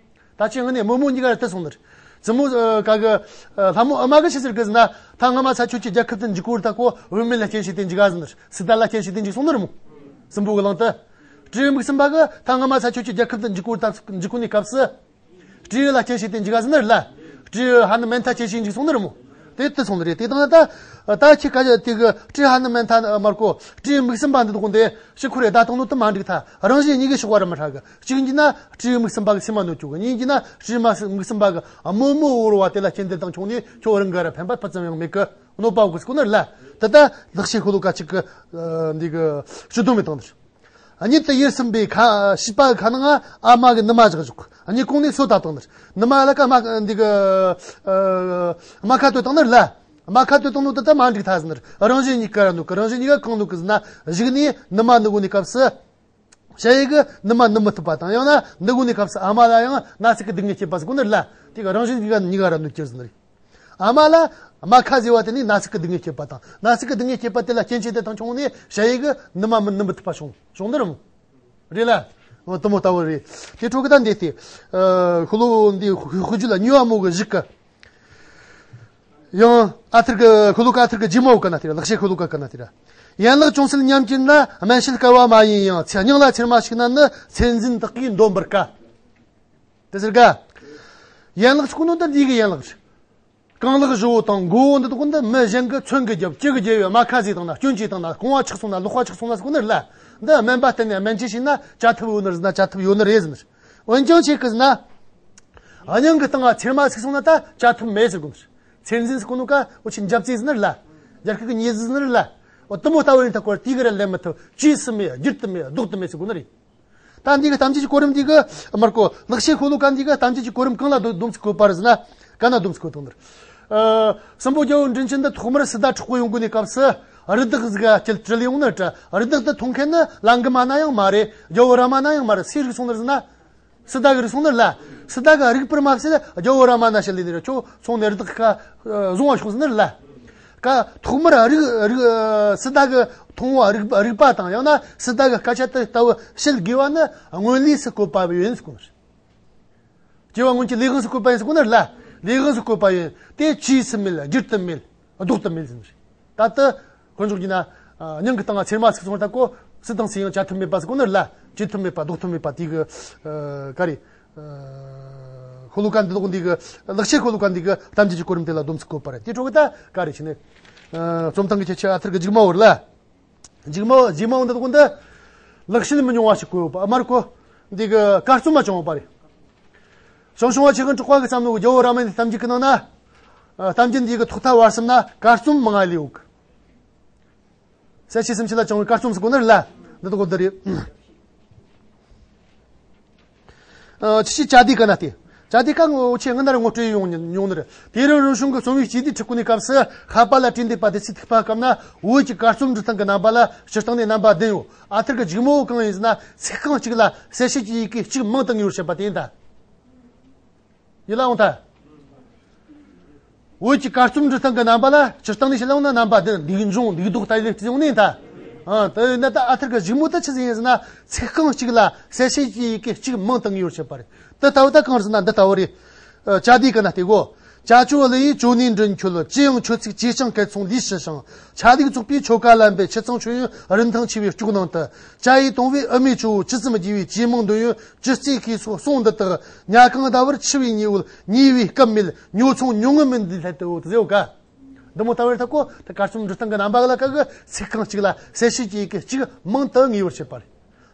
ད་ཅི་ངི་ནས་དམོད་མོ་གཉིས་ཀ་ར་དེ་སོང་ནི་རེད། བཙུན་མོ་ཀ་གི་ལྷ་མོ་ཨུ་མ་གི་ཆི་ཟེར་གི་ཟེར་ན། ད་སྔ་མ་ཚ་ཁྱོད་ཀྱི་རྒྱལ་ཁབ་དེ་འཇིག་གོ་ར་ད་ཁོ་བུད་མེད་ལ་རྐྱེན་བྱས་ཏེ་འཇིག་ག་ཟེར་ནི་རེད། སི་ཏཱ་ལ་རྐྱེན་བྱས་ཏེ་འཇིག་སོང་ནི་རེད་མོ། སྲིན་པོ་གི་གླིང་དུ། སྤྲེའུ་མིག་གསུམ་པ་གི་ད་སྔ་མ་ཚ་ཁྱོད་ཀྱི་རྒྱལ་ཁབ་དེ་འཇིག་གོ་ར་ད་འཇིག་གོ་ནི་སྐབས་སུ། སྤྲེའུ་ལ་རྐྱེན་བྱས་ཏེ་འཇིག་ག་ཟེར་ནི་རེད་ལ། སྤྲེའུ་ཧ་ནུ་མན་ཐ་རྐྱེན་བྱས་འཇིག་སོང་ནི་རེད་མོ། དེ་དེ་སོང་ནི་རེད། དེ་དང་ད་ད་ཁྱེད་ཀ་དེ་གི་སྤྲེའུ་ཧ་ནུ་མན་ཐ་མར་ཀོ་སྤྲེའུ་མིག་གསུམ་པ་འདི་དག་འདི་ཕྱི་ཁོ་རེ་བརྡ་བཏང་ནོ་དེ་མ་འགྲིག་ཐལ། རང་གཞན་གཉིས་ཀའི་ཕྱོགས་བ་ར་མི་ཧྲ་གི། གཅིག་ཡིན་གྱི་ན་སྤྲེའུ་མིག་གསུམ་པ་གི་སེམས་མ་གནོད་ཀྱོག་གི། གཉིས་ཡིན་གྱི་ན་སྤྲེའུ་མིག་གསུམ་པ་གི་དམོད་མོ་བོར་བ་དེ་ལ་རྐྱེན་དེ་དང་བྱུང་ནས་ཁྱོད་རང་གི་ར་ཕན་པ་སྤུ་ཙམ་ཡང་མེད་གི། གནོད་པ་གོ་སི་ཀོ་ནི་རེད་ལ། དེ་ད་ལེགས་བཤད་ཤོ་ལོ་ཀ་གཅིག་གི་འདི་གི་ཞུ་དོན་མེད་དང་འདིར། གཉིད་དུ་ཡུར་སིམ་པའི་ཁ་བྱིས་པ་ཁ་ནང་ཨ་མ་གི་ནུ་མ་བཞག་བཞག་གཉིད་གོང་ནས་སོ་ད་བཏང་ནི་རེད། ནུ་མ་ལ་ཀ་མ་འདི་གི་རྨ་ཁ་གཏོད་བཏང་ནི་རེད་ལ། རྨ་ཁ་གཏོད་བཏང་ནོ་དེ་ད་མ་འགྲིག་ཐལ་ཟེར་ནི་རེད། རང་གཞན་གཉིས་ཀ་ར་འདུག་གི། རང་གཞན་གཉིས་ཀ་གང་འདུག་གི་ཟེར་ན། གཞུག་ནས་ནུ་མ་ནུ་གོ་ནི་སྐབས་སུ། ཞ་ཡི་གི་ནུ་མ་ནུ་མི་ཐུབ་པ་དང་ཡང་ན་ནུ་གོ་ནི་སྐབས་སུ་ཨ་མ་ལ་ཡང་ན་ཚིག་གི་སྡུག་བསྔལ་སྐྱེད་པ་ཟེར་གོ་ནི་རེད་ལ། དེ་ག་རང་གཞན་གཉིས་ཀ་གཉིས་ཀ་ར་འདུག་གི་ཟེར་ནི་རེད། ཨ་མ་ལ་རྨ་ཁ་ཟེར་བ་དེ་ནི་ན་ཟུག་གི་སྡུག་བསྔལ་སྐྱེད་པ་དང་། ན་ཟུག་གི་སྡུག་བསྔལ་སྐྱེད་པ་དེ་ལ་རྐྱེན་བྱས་ཏེ་དང་བྱུང་ནས་ཞ་ཡི་གི་ནུ་མ་མི་ནུ་མི་ཐུབ་པ་བྱུང་བྱུང་ནི་རེད་མོ། རེད་ལ། འོ་དེ་མོ་ལྟ་བུ་རེད། དེ་འཕྲོ་གི་ད་འདི་སྟེ། ཨ། ཤོ་ལོ་ཀ་འདི་དཔེ་བརྗོད་ལ་མྱོས་པ་མོ་གི་གཞུག་གི། ཡང་ཨ་ཐུར་གི་ཤོ་ལོ་ཀ་ཨ་ཐུར་གི་ལྗིད་མོ་གི་ན་དེ་ར། ལེགས་བཤད་ཤོ་ལོ་ཀ་གི་ན་དེ་ར། ཡན་ལག་ཅུང་ཟད་ཉམས་ཀྱིས་ན། སྨན་དཔྱད་དཀའ་བ་མ་ཡིན་ཡང་། ཚེ་སྙིང་ལ་ཚེར་མ་ཞིག་ན་ནི། ཚེ་འཛིན་དག་གིས་འདོམས་པར་དཀའ། དེ་ཟེར་ག་ཡན་ལག་ཅིག་གོ་ནོ་ད་འདི་གི་ཡན་ལག་རེད། རྐང་ལག་བཞི་བོ་དང་མགོ་བོ་འདི་དག་འདི་མི་གཞན་གྱིས་མཚོན་གྱིས་རྒྱབ། ལྕི་གིས་རྒྱབ་ཡོད། རྨ་ཁ་བཟོས་བཏང་ན། སྐྱོན་བྱས་བཏང་ན། རྐང་བ་ཆག་སོང་ན། ལག་པ་ཆག་སོང་ན་ཟེར་གོ་ནི་རེད་ལ། འདི་སྨན་པ་བསྟེན་ནས་སྨན་བཅོས་བྱས་ན་བཅོས་ཐུབ་ཡོད་ནི་རེད་ཟེར་ན། འོན་ཀྱང་ཁྱེད་ཀྱིས་ཟེར་ན། སྙིང་གི་སྟེང་ང་ཚེར་མ་ཚིག་སོང་ན་ད་བཅོས་ཐུབ་མེད་ཟེར་གོ་ནི་རེད། ཚེར་འཛིན་ཟེར་གོ་ནོ་ཀ་འུ་ཆོས་འཇབ་རྩེ་ཟེར་ནི་རེད་ལ། རྒྱ་སྐད་ཀྱི་ཉེས་འཛུགས་ཟེར་ནི་རེད་ལ། འོ་དེ་མོ་ལྟ་བུ་ཡིན་ད་ཀོ་དེ་གི་ར་ལན་མི་ཐུབ། བཅོས་སུ་མེད། བསྒྱུར་དུ་མེད། ལྡོག་ཏུ་མེད་ཟེར་གོ་ནི་རེད། ད་འདི་གི་གཏམ་རྒྱུད་ཀྱི་གོ་རིམ་འདི་གི་མར་ཀོ་ལེགས་བཤད་ཤོ་ལོ་ཀ་འདི་གི་གཏམ་རྒྱུད་ཀྱི་གོ་རིམ་གང་ལ་སྡོམ་ཚིག་བཀོད་པ་རེད་ཟེར་ན། ག་ན་སྡོམ་ཚིག་བཀོད་དང་ནི། ཨ། སྲིན་པོ་རྒྱལ་པོ་མགྲིན་བཅུ་འདི་ཐོག་མར་སཱི་ཏཱ་འཕྲོག་གི་ཡོང་གོ་ནི་སྐབས་སུ་རི་དྭགས་ཟིག་ག་ཁྲིད་ཁྲིད་ཡོང་ནི་རེད། རི་དྭགས་འདི་མཐོང་མཁན་ནི་ལང་ཀི་མ་ན་ཡང་མ་རེད། རྒྱལ་པོ་རཱ་མ་ན་ཡང་མ་རེད། སུའི་རིགས་སོང་ནི་རེད་ཟེར་ན། སཱི་ཏཱ་གི་རིགས་སོང་ནི་རེད་ལ། སཱི་ཏཱ་གི་རིག་པར་མ་ཟད་རྒྱལ་པོ་རཱ་མ་ན་ཞིག་ལས་ནི་རེད། ཁྱོད་སོང་ནས་རི་དྭགས་ཀ་བཟུང་བ་ཤོག་ཟེར་ནི་རེད་ལ། ཀ་ཐོག་མར་རིག་རིག་སཱི་ཏཱ་གི་མཐོང་བ་རིག་རིག་པ་དང་ཡང་ན་སཱི་ཏཱ་གི་སྐད་ཆ་དེ་ལྟ་བུ་བཤད་དགོས་པ་ནི་སྔོན་ལས་སུ་བཀོད་པ་ཡིན་ཟེར་གོ་ནི་རེད། སྐྱེ་བ་སྔོན་གྱི་ལས་དབང་སུ་བཀོད་པ་ཡིན་ཟེར་གོ་ནི་རེད་ལ། ལས་དབང་སུ་བཀོད་པ་ཡིན། དེ་བཅོས་སུ་མེད། བསྒྱུར་དུ་མེད། ལྡོག་ཏུ་མེད་ཟེར་ནི་རེད། ད་ལྟ་དཀོན་མཆོག་གིས་ན། ཨ། སྙིང་གི་སྟེང་ང་ཚེར་མ་ཚིག་སོང་ད་ཀོ་སུ་དང་སུ་ཡང་བཅོས་ཐུབ་མེད་པ་ཟེར་གོ་ནི་རེད་ལ། བཅོས་ཐུབ་མེད་པ། ལྡོག་ཐུབ་མེད་པ་དེ་གི། ཨ། ག་རེ། ཨ། ཤོ་ལོ་ཀ་འདི་ལོག་འདི་གི་ལེགས་བཤད་ཤོ་ལོ་ཀ་འདི་གི་གཏམ་རྒྱུད་ཀྱི་གོ་རིམ་དེ་ལ་སྡོམ་ཚིག་བཀོད་པ་རེད། དེ་འཕྲོ་གི་ད་ག་རེ་བྱས་ནས། ཨ། རྩོམ་སྟངས་ཀྱི་ཁྱད་ཆོས་ཨ་ཐུར་གི་རྒྱུག་མ་བོར་ལ། རྒྱུག་མ་རྒྱུག་མ་བོ་འདི་ལོག་འདི་ལེགས་བཤད་མི་ཉུང་བ་ཞིག་བཀོད་ཡོད་པ་མར་ཀོ་འདི་གི་ཀར་རྩོམ་མ་བྱུང་བ་རེད། ཞང་ཞུང་བ་ཆེ་གི་འབྲོག་པ་གི་བསམ་བློ་གི་རྒྱལ་པོ་རཱ་མ་ནའི་གཏམ་རྒྱུད་ཀྱི་ནང་ན། ཨ། གཏམ་རྒྱུད་འདི་གི་ཐོག་མཐའ་བར་གསུམ་ན་ཀར་རྩོམ་མང་ང་ལས་ཡོད་གི། གསལ་བྱེད་སུམ་ཅུ་ལ་བྱུང་བའི་ཀར་རྩོམ་ཟེར་གོ་ནི་རེད་ལ། འདི་དག་འདི་རེད། ཨ། ཆུ་བྱའི་བཅའ་སྡེ་ག་ན་སྟེ། བཅའ་སྡེ་ག་ངོ་ཆེ་ང་ན་ར་ངོ་སྤྲོད་ཡོང་ཉུང་ནི་རེད། དེ་རིང་རོལ་ཆུང་གི་རྩོམ་པའི་སྤྱི་སྡེ་ཁྲིད་གོ་ནི་སྐབས་སུ་ཧ་པ་ལ་བྲིས་འདེབས་པ་དེ་ཚིག་ཐིག་པ་སྐབས་ན་བོད་ཀྱི་ཀར་རྩོམ་འབྲི་སྟངས་ཀྱི་རྣམ་པ་ལ་སྤྱིར་བཏང་ནས་རྣམ་པ་བདུན་ཡོད། ཨ་ཐུར་གི་རྒྱུག་མ་བོ་གང་ཡིན་ཟེར་ན། ཚིག་རྐང་གཅིག་ལ་གསལ་བྱེད་ཀྱི་ཡི་གེ་གཅིག་མིང་དུ་ངེས་པར་བྱེད་པ་དེ་ཡིན་ད། ཡིད་ལ་འོང་ཐལ། བོད་ཀྱི་ཀར་རྩོམ་འབྲི་སྟངས་ཀྱི་རྣམ་པ་ལ་སྤྱིར་བཏང་ནས་བཤད་ཡོང་ན་རྣམ་པ་བདུན། འདུག་སྦྱོང་། འདུག་ལྡོག་ལྟ་ལས་བརྩི་ཡོང་ནས་ད། ཨ། དེ་ཡིན་ན་ད་ཨ་ཐུར་གི་རྒྱུག་མ་བོ་ད་ཆི་ཟིག་ཡིན་ཟེར་ན། ཚིག་རྐང་གཅིག་ལ་གསལ་བྱེད་ཀྱི་ཡི་གེ་གཅིག་མིང་དུ་ངེས་པར་བྱེད་པ་རེད། དེ་ལྟ་བུ་ད་གང་རེད་ཟེར་ན་འདི་ལྟ་བུ་རེད། ཨ། བཅའ་སྡེ་ག་ན་སྟེ་གོ། ཅ་ཅོ་ལི་ཡིས་ཅོ་ནེ་མགྲིན་ཁྱོད། ཅི་ཡང་ཁྱོད་ཚིག་ཅིའི་ཅང་སྐད་མཚུངས་ལུས་ཤི་ཞིང་། ཆ་ལུགས་རྫོགས་པའི་ཆོ་ག་ལན་པའི། ཆུ་ཚང་མཆོད་ཡོན་རིན་ཐང་ཆེ་བའི་སྐྱོགས་ནང་དུ། ཅ་ཡིས་དུང་བའི་ཨུ་མའི་ཇོ་བོ། ཅི་ཙམ་དགྱེས་པའི་ཇེ་མང་འདོད་ཡོན། ཅི་སྟེ་ཤེས་སོ་གསུང་འདི་དག། ཉ་གང་ཟླ་བར་འཆི་བའི་ཉེ་བོ། ཉེ་བའི་སྐབས་མེད། ཉོ་ཚོང་ཉུང་ངུ་མིན་འདི་སླད་དུ་འོ་དེ་ཟེར་བ་ག། འདི་མོ་ལྟ་བུ་རེད་ད་ཀོ། ད་ཀར་རྩོམ་འབྲི་སྟངས་ཀྱི་རྣམ་པ་ལ་ཀ་གི་ཚིག་རྐང་གཅིག་ལ་གསལ་བྱེད་ཀྱི་ཡི་གེ་གཅིག་མིང་དུ་ངེས་པར་བྱེད་པ་རེད།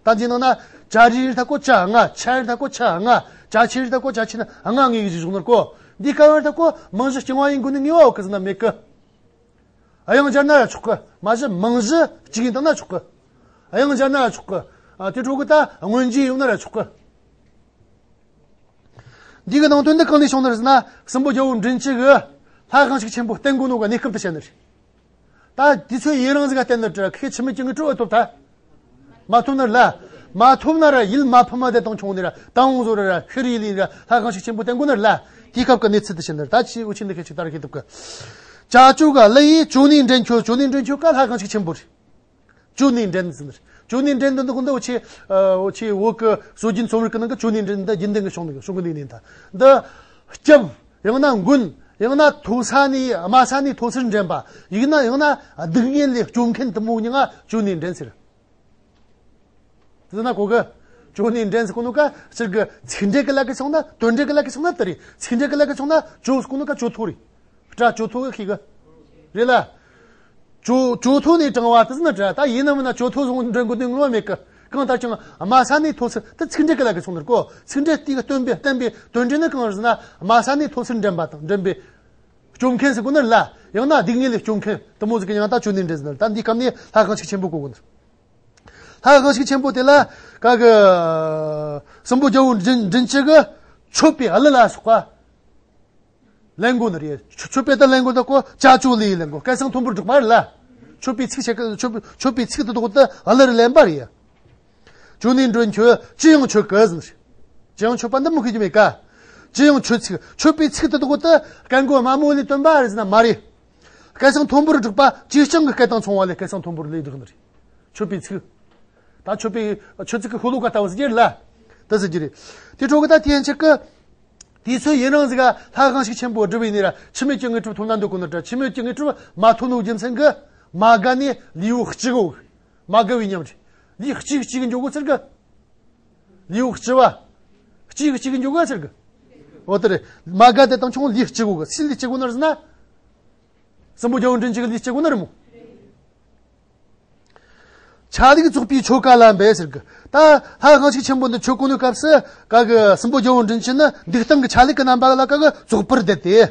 ད་འདིའི་ནང་ན་ཅ་རི་རེད་ད་ཀོ་ཅ་ལྔ། ཆ་རེད་ད་ཀོ་ཆ་ལྔ། ཅ་ཆེ་རེད་ད་ཀོ་ཅ་ཆེ་ན་ལྔ་ངེས་ཀྱི་གཞུག་ནོར་ཀོ། འདི་ཀ་བར་ད་ཀོ་མིང་གཞི་རྐྱང་བ་ཡིན་དགོས་ནི་ངེས་པ་ཡོད་གི་ཟེར་ན་མེད་གི། དབྱངས་སྦྱར་ན་ར་ཆོག་གི། མ་གཞི་མིང་གཞི་གཅིག་ཡིན་དང་ན་ཆོག་གི། དབྱངས་སྦྱར་ན་ར་ཆོག་གི། ཨ། དེ་འཕྲོ་གི་ད་མངོན་རྗེས་ཡོང་ན་ར་ཆོག་གི། འདི་གི་ནང་དོན་འདི་གང་ལས་བྱུང་ནི་རེད་ཟེར་ན། སྲིན་པོ་རྒྱལ་པོ་མགྲིན་བཅུ་གིས་ལྷ་ཁང་བཞུགས་ཆེན་པོ་བསྟེན་དགོས་ནོ་གི་གནས་སྐབས་དེ་བཤད་ནི་རེད། ད་དུས་ཚོད་ཡུན་རིང་ཟིག་ག་བསྟེན་ནི་རེད། ཁྱེད་ཆི་མོ་ཅི་ངི་སྤྲོ་བ་ཐོབ་ཐལ། མ་ཐོབ་ན་ར། མ་ཐོབ་ན་ར་ཡིད་མ་ཕམ་མ་བསྡད་དང་ཆུང་ནི་ར། ད་འོང་བཟོ་ར་ར་ཤི་རི་ལི་ར་ལྷ་ཁང་བཞུགས་ཆེན་པོ་བསྟེན་དགོས་ནི་རེད་ལ། དེའི་སྐབས་ཀྱི་གནས་ཚུལ་དེ་བཤད་ནི་རེད། ད་ཅི་འུ་ཆི་འདི་ཁྱེད་ཅིག་ལྟ་ར་ཤེས་ཐུབ་གི། ཅ་ཅོ་ག་ལི་ཡིས་ཅོ་ནེ་མགྲིན་ཁྱོད། ཅོ་ནེ་མགྲིན་ཁྱོད་ཀ་ལྷ་ཁང་བཞུགས་ཆེན་པོ་རེད། ཅོ་ནེ་མགྲིན་ཟེར་ནི་རེད། ཅོ་ནེ་མགྲིན་འདི་འདི་འདི་འུ་ཆི། འུ་ཆི་བོད་ཀྱི་སྲོལ་རྒྱུན་རྩོམ་རིག་གི་ནང་གི་ཅོ་ནེ་མགྲིན་འདི་རྒྱུན་ལྡན་གྱི་བྱུང་ནི་བྱུང་གི་ནི་ཡིན་ད། འདི་སྐྱབས། ཡང་ན་མགོན། ཡང་ན་མཐོ་ས་ནས་དམའ་ས་ནས་མཐོ་སར་འདྲེན་པ། ཡིན་ན་ཡང་ན་སྡུག་བསྔལ་ལས་སྐྱོབ་མཁན་དེ་མོ་མིང་ང་ཅོ་ནེ་མགྲིན་ཟེར། དེ་ན་གོ་གི། ཅོ་ནེ་མགྲིན་ཟེར་གོ་ནོ་ཀ་ཕྱིར་གི་ཚིག་འགྲེལ་གི་ལ་གི་སོང་ན། དོན་འགྲེལ་གི་ལ་གི་སོང་ན་དེ་རེད། ཚིག་འགྲེལ་གི་ལ་གི་སོང་ན་ཅོ་ཟེར་གོ་ནོ་ཀ་ཅོ་ཐོ་རེད། སྐྲ་ཅོ་ཐོ་གི་ཤེས་གི། རེད་ལ། ཅོ་ཅོ་ཐོ་ནས་དྲངས་པ་དེ་ཟེར་ན་འདྲ། ད་ཡིན་ན་མིན་ན་ཅོ་ཐོ་བཟུང་འདྲེན་དགོས་དོན་ངོ་མ་མེད་གི། གང་ལྟར་ཀྱང་དམའ་ས་ནས་མཐོ་སར་དེ་ཚིག་འགྲེལ་གི་ལ་གི་སོང་ནི་རེད་གོ། ཚིག་འགྲེལ་དེ་གི་སྟོན་པའི་བསྟན་པའི་དོན་འགྲེལ་ནི་གང་རེད་ཟེར་ན། དམའ་ས་ནས་མཐོ་སར་འདྲེན་པ་དང་འདྲེན་པའི་སྐྱོབ་མཁན་ཟེར་གོ་ནི་རེད་ལ། ཡང་ན་སྡུག་བསྔལ་ལས་སྐྱོབ་མཁན་དེ་མོ་ཟིག་གི་མིང་ད་ཅོ་ནེ་མགྲིན་ཟེར་ནི་རེད། ད་འདིའི་སྐབས་ནས་ལྷ་ཁང་བཞུགས་ཆེན་པོ་གོ་གོ་ནི། ལྷ་ཁང་བཞུགས་ཆེན་པོ་དེ་ལ་ཀ་གི་སྲིན་པོ་རྒྱལ་པོ་མགྲིན་མགྲིན་བཅུ་གིས་མཆོད་པའི་གླུ་ལ་སོགས་པ་ལེན་དགོས་ནི་རེད། མཆོད་པའི་གཏེར་ལེན་དགོས་ད་ཀོ། ཅ་ཅོ་ལི་ཡིས་ལེན་དགོས། སྐད་གསང་མཐོན་པོར་བསྒྲགས་པ་རེད་ལ། མཆོད་པའི་ཚིག་བཤད་གི། མཆོད་པའི་མཆོད་པའི་ཚིག་དེ་དག་དེ་གླུ་རུ་ལེན་པ་རེད། ཅོ་ནེ་མགྲིན་ཁྱོད་ཅི་ཡང་མཆོད་གི་ཟེར། ཅི་ཡང་མཆོད་པ་འདི་མི་ཤེས་རྒྱུ་མེད་ཀ། ཅི་ཡང་མཆོད་ཚིག། མཆོད་པའི་ཚིག་དེ་དག་དེ་སྐད་མགོ་དམའ་མོ་ལས་བཏོན་པ་རེད་ཟེར་ན་མ་རེད། སྐད་གསང་མཐོན་པོར་བསྒྲགས་པ་ཅིའི་ཅང་གི་སྐད་དང་མཚུངས་པ་ལས་སྐད་གསང་མཐོན་པོར་ལས་བསྒྲགས་ནི་རེད། མཆོད་པའི་ཚིག། ད་ཆོས་པའི་ཆོས་ཚིག་གི་ཤོ་ལོ་ཀ་ལྟ་བུ་ཟེར་རྒྱུ་རེད་ལ། ད་ཟེར་རྒྱུ་རེད། དེ་འཕྲོ་གི་ད་དེ་ཡན་ཆད་གི། དུས་ཚོད་ཡུན་རིང་ཟིག་ག་ལྷ་གང་ཞིག་ཆེན་པོ་སྒྲུབ་པའི་ནི་ར་འཆི་མེད་ཀྱི་དངོས་གྲུབ་ཐོབ་ན་འདོད་གོ་ནི་འདྲ། འཆི་མེད་ཀྱི་དངོས་གྲུབ་མ་ཐོབ་ནོ་རྒྱུ་མཚན་གི་མ་དགའ་ནི་ལུས་པོ་ལྕི་གོ། མ་དགའ་བའི་ཉམས་རེད། ལུས་ལྕི་ལྕི་གི་འཇོག་གོ་ཟེར་གི། ལུས་པོ་ལྕི་བ། ལྕི་གི་ལྕི་གི་འཇོག་གོ་ཟེར་གི། འོ་དེ་རེད། མ་དགའ་དེ་དང་ཆུང་ལུས་ལྕི་གོ་གི། སུའི་ལུས་ལྕི་གོ་ནི་རེད་ཟེར་ན། སྲིན་པོ་རྒྱལ་པོ་མགྲིན་བཅུ་གི་ལུས་ལྕི་གོ་ནི་རེད་མོ། ཆ་ལུགས་རྫོགས་པའི་ཆོ་ག་ལ་འབད་ཟེར་གི། ད་ལྷ་གང་ཞིག་ཆེན་པོ་འདི་ཆོས་གོ་ནོ་སྐབས་སུ་ག་གི་སྲིན་པོ་རྒྱལ་པོ་མགྲིན་བཅུ་ནི་འདུག་སྟངས་ཀྱི་ཆ་ལུགས་ཀྱི་རྣམ་པ་ལ་ག་གི་རྫོགས་པར་བསྡད་དེ།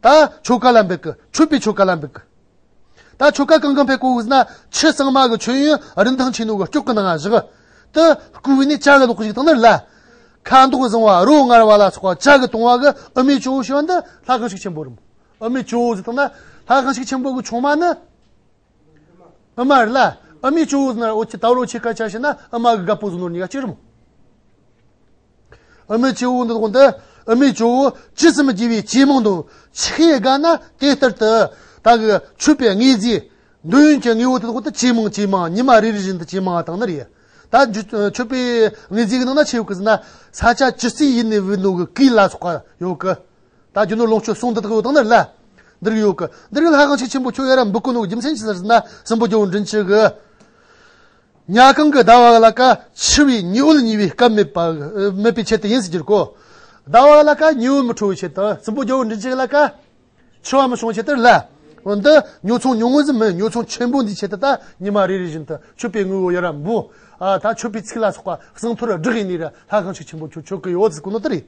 ད་ཆོ་ག་ལ་འབད་གི། མཆོད་པའི་ཆོ་ག་ལ་འབད་གི། ད་ཆོ་ག་གང་གང་འབད་གོ་གི་ཟེར་ན། ཆུ་གཙང་མ་གི་མཆོད་ཡོན་རིན་ཐང་ཆེ་ནོ་གི་སྐྱོགས་ཀྱི་ནང་བཞག། དེ་བསྐོལ་བའི་ནི་ཇ་གི་ལོག་ཞིག་བཏང་ནི་རེད་ལ། ཁ་མདོག་བཟང་བ་རོ་མངར་བ་ལ་སོགས་པ་ཇ་གི་བཏུང་བ་གི་ཨུ་མའི་ཇོ་བོ་ཞེས་པ་འདི་ལྷ་གང་ཞིག་ཆེན་པོ་རེད་མོ། ཨུ་མའི་ཇོ་བོ་ཟེར་བཏང་ན་ལྷ་གང་ཞིག་ཆེན་པོ་གི་ཆུང་མ་ནི། ཨུ་མ་རེད་ལ། ཨུ་མའི་ཇོ་བོ་ཟེར་ན་འོ་ཆི་ད་རོ་ཆི་ཀ་ཆ་ཞེ་ན་ཨུ་མ་གི་རྒད་པོ་ཟེར་ནོ་གཉིས་ཀ་གཅིག་རེད་མོ། ཨུ་མའི་ཇོ་བོ་འདི་དགོངས་ཏེ། ཨུ་མའི་ཇོ་བོ་ཇི་ཙམ་དགྱེས་པའི་ཇེ་མང་དུ་ཆེ་དགའ་ན། དེ་ལྟར་དུ་ད་གི་མཆོད་པའི་དངོས་རྫས་འདོད་ཡོན་གྱི་དངོས་པོ་དེ་དགོངས་ཏེ་ཇེ་མང་ཇེ་མང་ཉི་མ་རེ་རེ་བཞིན་དུ་ཇེ་མང་བཏང་ནི་རེད། ད་མཆོད་པའི་དངོས་རྫས་ཀྱི་ནང་ན་ཆེ་བོ་གི་ཟེར་ན། ས་ཆ་ཇི་སྲིད་ཡུལ་ནས་བུད་ནོ་གི་གོས་ལ་སོགས་པ་ཡོད་གི། ད་རྒྱུ་ནོར་ལོངས་སྤྱོད་ཟུང་འདི་དག་ཡོད་དང་ནི་ལ། འདི་རིགས་ཡོད་གི། འདི་རིགས་ལྷ་གང་ཞིག་ཆེན་པོ་ཁྱོད་ཡ་ར་འབུལ་གོ་ནོ་རྒྱུ་མཚན་ཅི་ཟེར་ན། སྲིན་པོ་རྒྱལ་པོ་མགྲིན་བཅུ་གི་ཉ་གང་གི་ཟླ་བ་ལ་ཀ་འཆི་བའི་ཉི་འོད་ཉེ་བའི་སྐབས་མེད་པ། མེད་པའི་ཆེད་དུ་ཡིན་ཟེར་གྱུར་གོ། ཟླ་བ་ལ་ཀ་ཉི་འོད་མི་འཕྲོ་བའི་ཆེད་དུ། སྲིན་པོ་རྒྱལ་པོ་མགྲིན་བཅུ་ལ་ཀ་འཆི་བ་མི་བྱུང་བའི་ཆེད་དུ་ལ། འོན་ཏེ་ཉོ་ཚོང་ཉུང་ངུ་ཟིག་མིན། ཉོ་ཚོང་ཆེན་པོ་འདིའི་ཆེད་དུ་ད་ཉི་མ་རེ་རེ་བཞིན་དུ་མཆོད་པའི་དངོས་པོ་ཡ་ར་འབུལ། ཨ་ད་མཆོད་པའི་ཚིག་ལ་སོགས་པ་གསང་ཐོར་བསྒྲགས་ཡིན་ནི་ར་ལྷ་གང་ཞིག་ཆེན་པོ་ཁྱོད་མཆོད་གི་ཡོད་ཟེར་གོ་ནོ་དེ་རེད།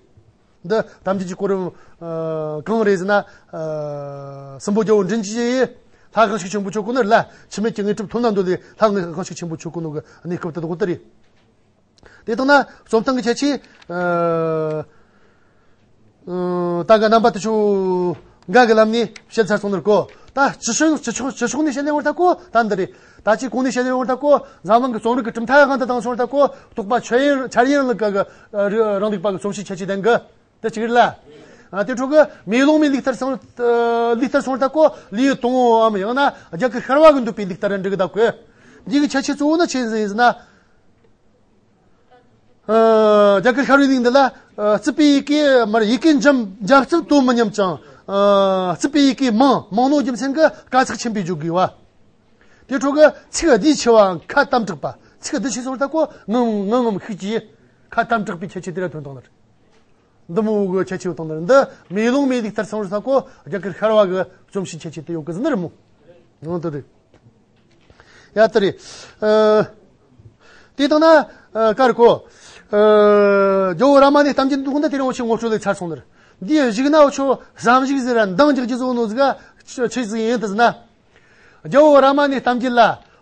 འདི་དམ་ཅན་གྱི་གོ་རིམ་ཨ་གང་རེད་ཟེར་ན། ཨ་སྲིན་པོ་རྒྱལ་པོ་མགྲིན་བཅུ་ཡིས་ལྷ་གང་ཞིག་ཆེན་པོ་མཆོད་གོ་ནི་རེད་ལ། འཆི་མེད་ཀྱི་དངོས་གྲུབ་ཐོབ་ན་འདོད་དེ་ལྷ་གང་ཞིག་ཆེན་པོ་མཆོད་གོ་ནོ་གི་གནས་སྐབས་དེ་དག་དེ་རེད། དེ་དང་ན་རྩོམ་སྟངས་ཀྱི་ཁྱད་ཆོས་ཨ་ཨ་ད་ག་རྣམ་པ་དེ་ཚོ་འགའ་གི་ལམ་ནས་བཤད་ཚར་སོང་ནི་གོ། ད་སྤྱི་ཕྱོགས་སྤྱི་ཕྱོགས་སྤྱི་ཕྱོགས་ནས་བཤད་ནས་བར་ད་གོ་ད་འདི་རེད། ད་ཅི་གོང་ནས་བཤད་ནས་བར་ད་གོ། འཛམ་གླིང་གི་རྩོམ་རིག་གི་གྲུབ་མཐའ་གང་དུ་བཏང་སོང་ད་གོ། རྟོགས་པ་འཆར་ཡན་འཆར་ཡན་རིང་ལུགས་གི་ཨ་རི་རང་ལུགས་པ་གི་རྩོམ་གཤིས་ཁྱད་ཆོས་ལྡན་གི། དེ་གཅིག་རེད་ལ། ཨ་དེ་འཕྲོ་གི་མེ་ལོང་མའི་ལུགས་ལྟར་སོང་ལུགས་ལྟར་སོང་ད་གོ། ལུས་དང་པོའམ་ཡང་ན་རྒྱ་གར་ཤར་བ་གི་འདོད་པའི་ལུགས་ལྟར་འབྲི་གི་ད་གོ། འདི་གི་ཁྱད་ཆོས་གཙོ་བོ་ནི་ཆི་ཟིག་ཡིན་ཟེར་ན། ཨ་རྒྱ་གར་ཤར་བའི་ལུགས་འདི་ལ་ཨ་སྲིད་པའི་ཡི་གེ་མར་ཡི་གེ་འཇམ་འཇམ་རྩུབ་དོ་མི་མཉམ་ཅིང་། ཨ་སྲིད་པའི་ཡི་གེ་མང་མང་ནོ་རྒྱུ་མཚན་གི་དཀའ་ཚེགས་ཆེན་པོས་བརྗོད་དགོས་པ། དེ་འཕྲོ་གི་ཚིག་བསྡུས་ཆེ་བའང་ཁ་དམ་དྲགས་པ། ཚིག་བསྡུས་ཆེ་སོང་ད་གོ་ངང་ངང་ངམ་ཤུགས་ཀྱིས་ཁ་དམ་དྲགས་པའི་ཁྱད་ཆོས་དེ་ར་ཐོན་བཏང་ནི་རེད། འདི་མོ་གི་ཁྱད་ཆོས་ཡོད་དང་འདི་མེ་ལོང་མའི་ལུགས་ལྟར་སོང་ས་གོ་རྒྱ་གར་ཤར་བ་གི་རྩོམ་གཤིས་ཁྱད་ཆོས་དེ་ཡོད་གི་ཟེར་ནི་རེད་མོ། ཡང་དེ་རེད། ཡ་དེ་རེད། ཨ་དེ་དང་ན་ཨ་ཀར་གོ། ཨ་ཇོ་བོ་རཱ་མ་ནའི་གཏམ་རྒྱུད་འདུག་འདི་དེ་རིང་འུ་ཆོས་ངོ་སྤྲོད་ལས་ཚར་སོང་ནི་རེད། འདིའི་གཞུག་ན་འུ་ཆོ་བསམ་གཞིག་ཟེར་ར་འདང་རྒྱག་རྒྱུ་བཟོ་ནོ་ཟིག་ག་ཆི་ཟིག་ཡིན་དེ་ཟེར་ན། རྒྱལ་བོ་རཱ་མ་ནའི་གཏམ་རྒྱུད་ལ་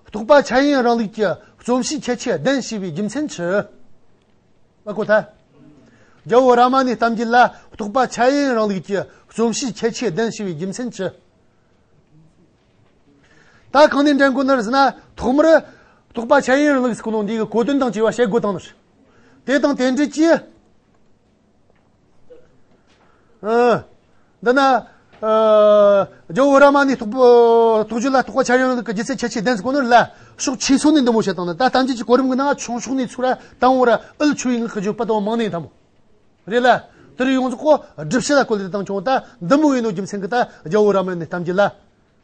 རྟོགས་པ་འཆར་ཡན་རིང་ལུགས་ཀྱི་རྩོམ་གཤིས་ཁྱད་ཆོས་ལྡན་ཞེས་པའི་རྒྱུ་མཚན་ཅི། ཨ་གོ་ཐལ། རྒྱལ་བོ་རཱ་མ་ནའི་གཏམ་རྒྱུད་ལ་རྟོགས་པ་འཆར་ཡན་རིང་ལུགས་ཀྱི་རྩོམ་གཤིས་ཁྱད་ཆོས་ལྡན་ཞེས་པའི་རྒྱུ་མཚན་ཅི། ད་གང་ནས་འདྲེན་དགོས་ནི་རེད་ཟེར་ན། ཐོག་མར་རྟོགས་པ་འཆར་ཡན་རིང་ལུགས་ཟེར་གོ་ནོ་འདི་གི་གོ་དོན་དང་བཅས་པ་བཤད་དགོས་དང་ནི་རེད། དེ་དང་དེ་འབྲེལ་གྱི། ཨ། འདི་ན། ཨ། རྒྱལ་བོ་རཱ་མ་ནའི་རྟོགས་པ་རྟོགས་བརྗོད་ལ་རྟོགས་པ་འཆར་ཡན་རིང་ལུགས་ཀྱི་རྒྱུ་མཚན་ཁྱད་ཆོས་ལྡན་ཟེར་གོ་ནོ་ལ་ཕྱོགས་ཆེ་སོང་ནས་འདི་མོ་བཤད་བཏང་ནི། ད་གཏམ་རྒྱུད་ཀྱི་གོ་རིམ་གྱི་ནང་ཆུང་ཤོས་ནས་ཚུར་ར་དང་པོ་ར་ཨུལ་ཆོས་ཡིན་གྱི་བརྗོད་པ་དང་མང་ནས་དང་པོ་རེད་ལ། དེར་ཡོངས་རྫོགས་གོ་སྒྲུབ་བྱེད་ལ་བཀོད་དེ་བཏང་བྱུང་། ད་འདི་མོ་ཡིན་ནོ་རྒྱུ་མཚན་གྱི་ད་རྒྱལ་བོ་རཱ་མ་ནའི་གཏམ་རྒྱུད་ལ་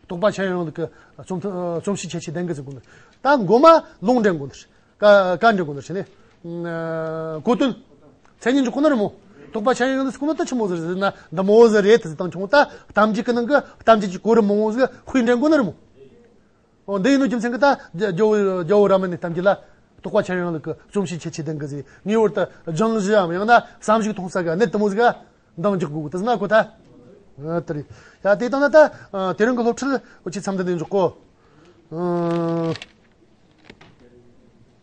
རྟོགས་པ་འཆར་ཡན་རིང་ལུགས་ཀྱི་རྩོམ་རྩོམ་གཤིས་ཁྱད་ཆོས་ལྡན་གྱི་ཟེར་གོ་ནི། ད་མགོ་མ་ལུང་འདྲེན་དགོས་ནི། ཀ་ཀ་འདྲི་དགོས་ནི་ཟེར་ནས། ཨ་གོ་དོན། མཚན་ཉིད་འཇོག་གོ་ནི་རེད་མོ། རྟོགས་པ་འཆར་ཡན་རིང་ལུགས་ཟེར་གོ་ནོ་ད་ཆི་མོ་ཟིག་རེད་ཟེར་ན་འདི་མོ་ཟིག་རེད་དེ་ཟེར་བཏང་བྱུང་། ད་གཏམ་རྒྱུད་ཀྱི་ནང་གི་གཏམ་རྒྱུད་ཀྱི་གོ་རིམ་མང་བོ་ཟིག་དཔེ་འདྲེན་དགོས་ནི་རེད་མོ། འོ་འདི་ཡིན་ནོ་རྒྱུ་མཚན་གྱི་ད་རྒྱལ་བོ་རྒྱལ་བོ་རཱ་མ་ནའི་གཏམ་རྒྱུད་ལ་རྟོགས་པ་འཆར་ཡན་རིང་ལུགས་ཀྱི་རྩོམ་གཤིས་ཁྱད་ཆོས་ལྡན་གྱི་ཟེར། ངེས་པར་དུ་སྦྱང་གཞི་འམ་ཡང་ན་བསམ་གཞིག་གཏོང་ས་གི་གནད་དེ་མོ་ཟིག་ག་འདང་རྒྱག་དགོས་གི་དེ་ཟེར་ན་གོ་ཐལ། ཨ་དེ་རེད། ཡ་དེ་ལྟ་ན་ད་ཨ་དེ་རིང་གི་སློབ་ཁྲིད་འུ་ཆོ་མཚམས་འདི་ནས་འཇོག་གོ། ཨ།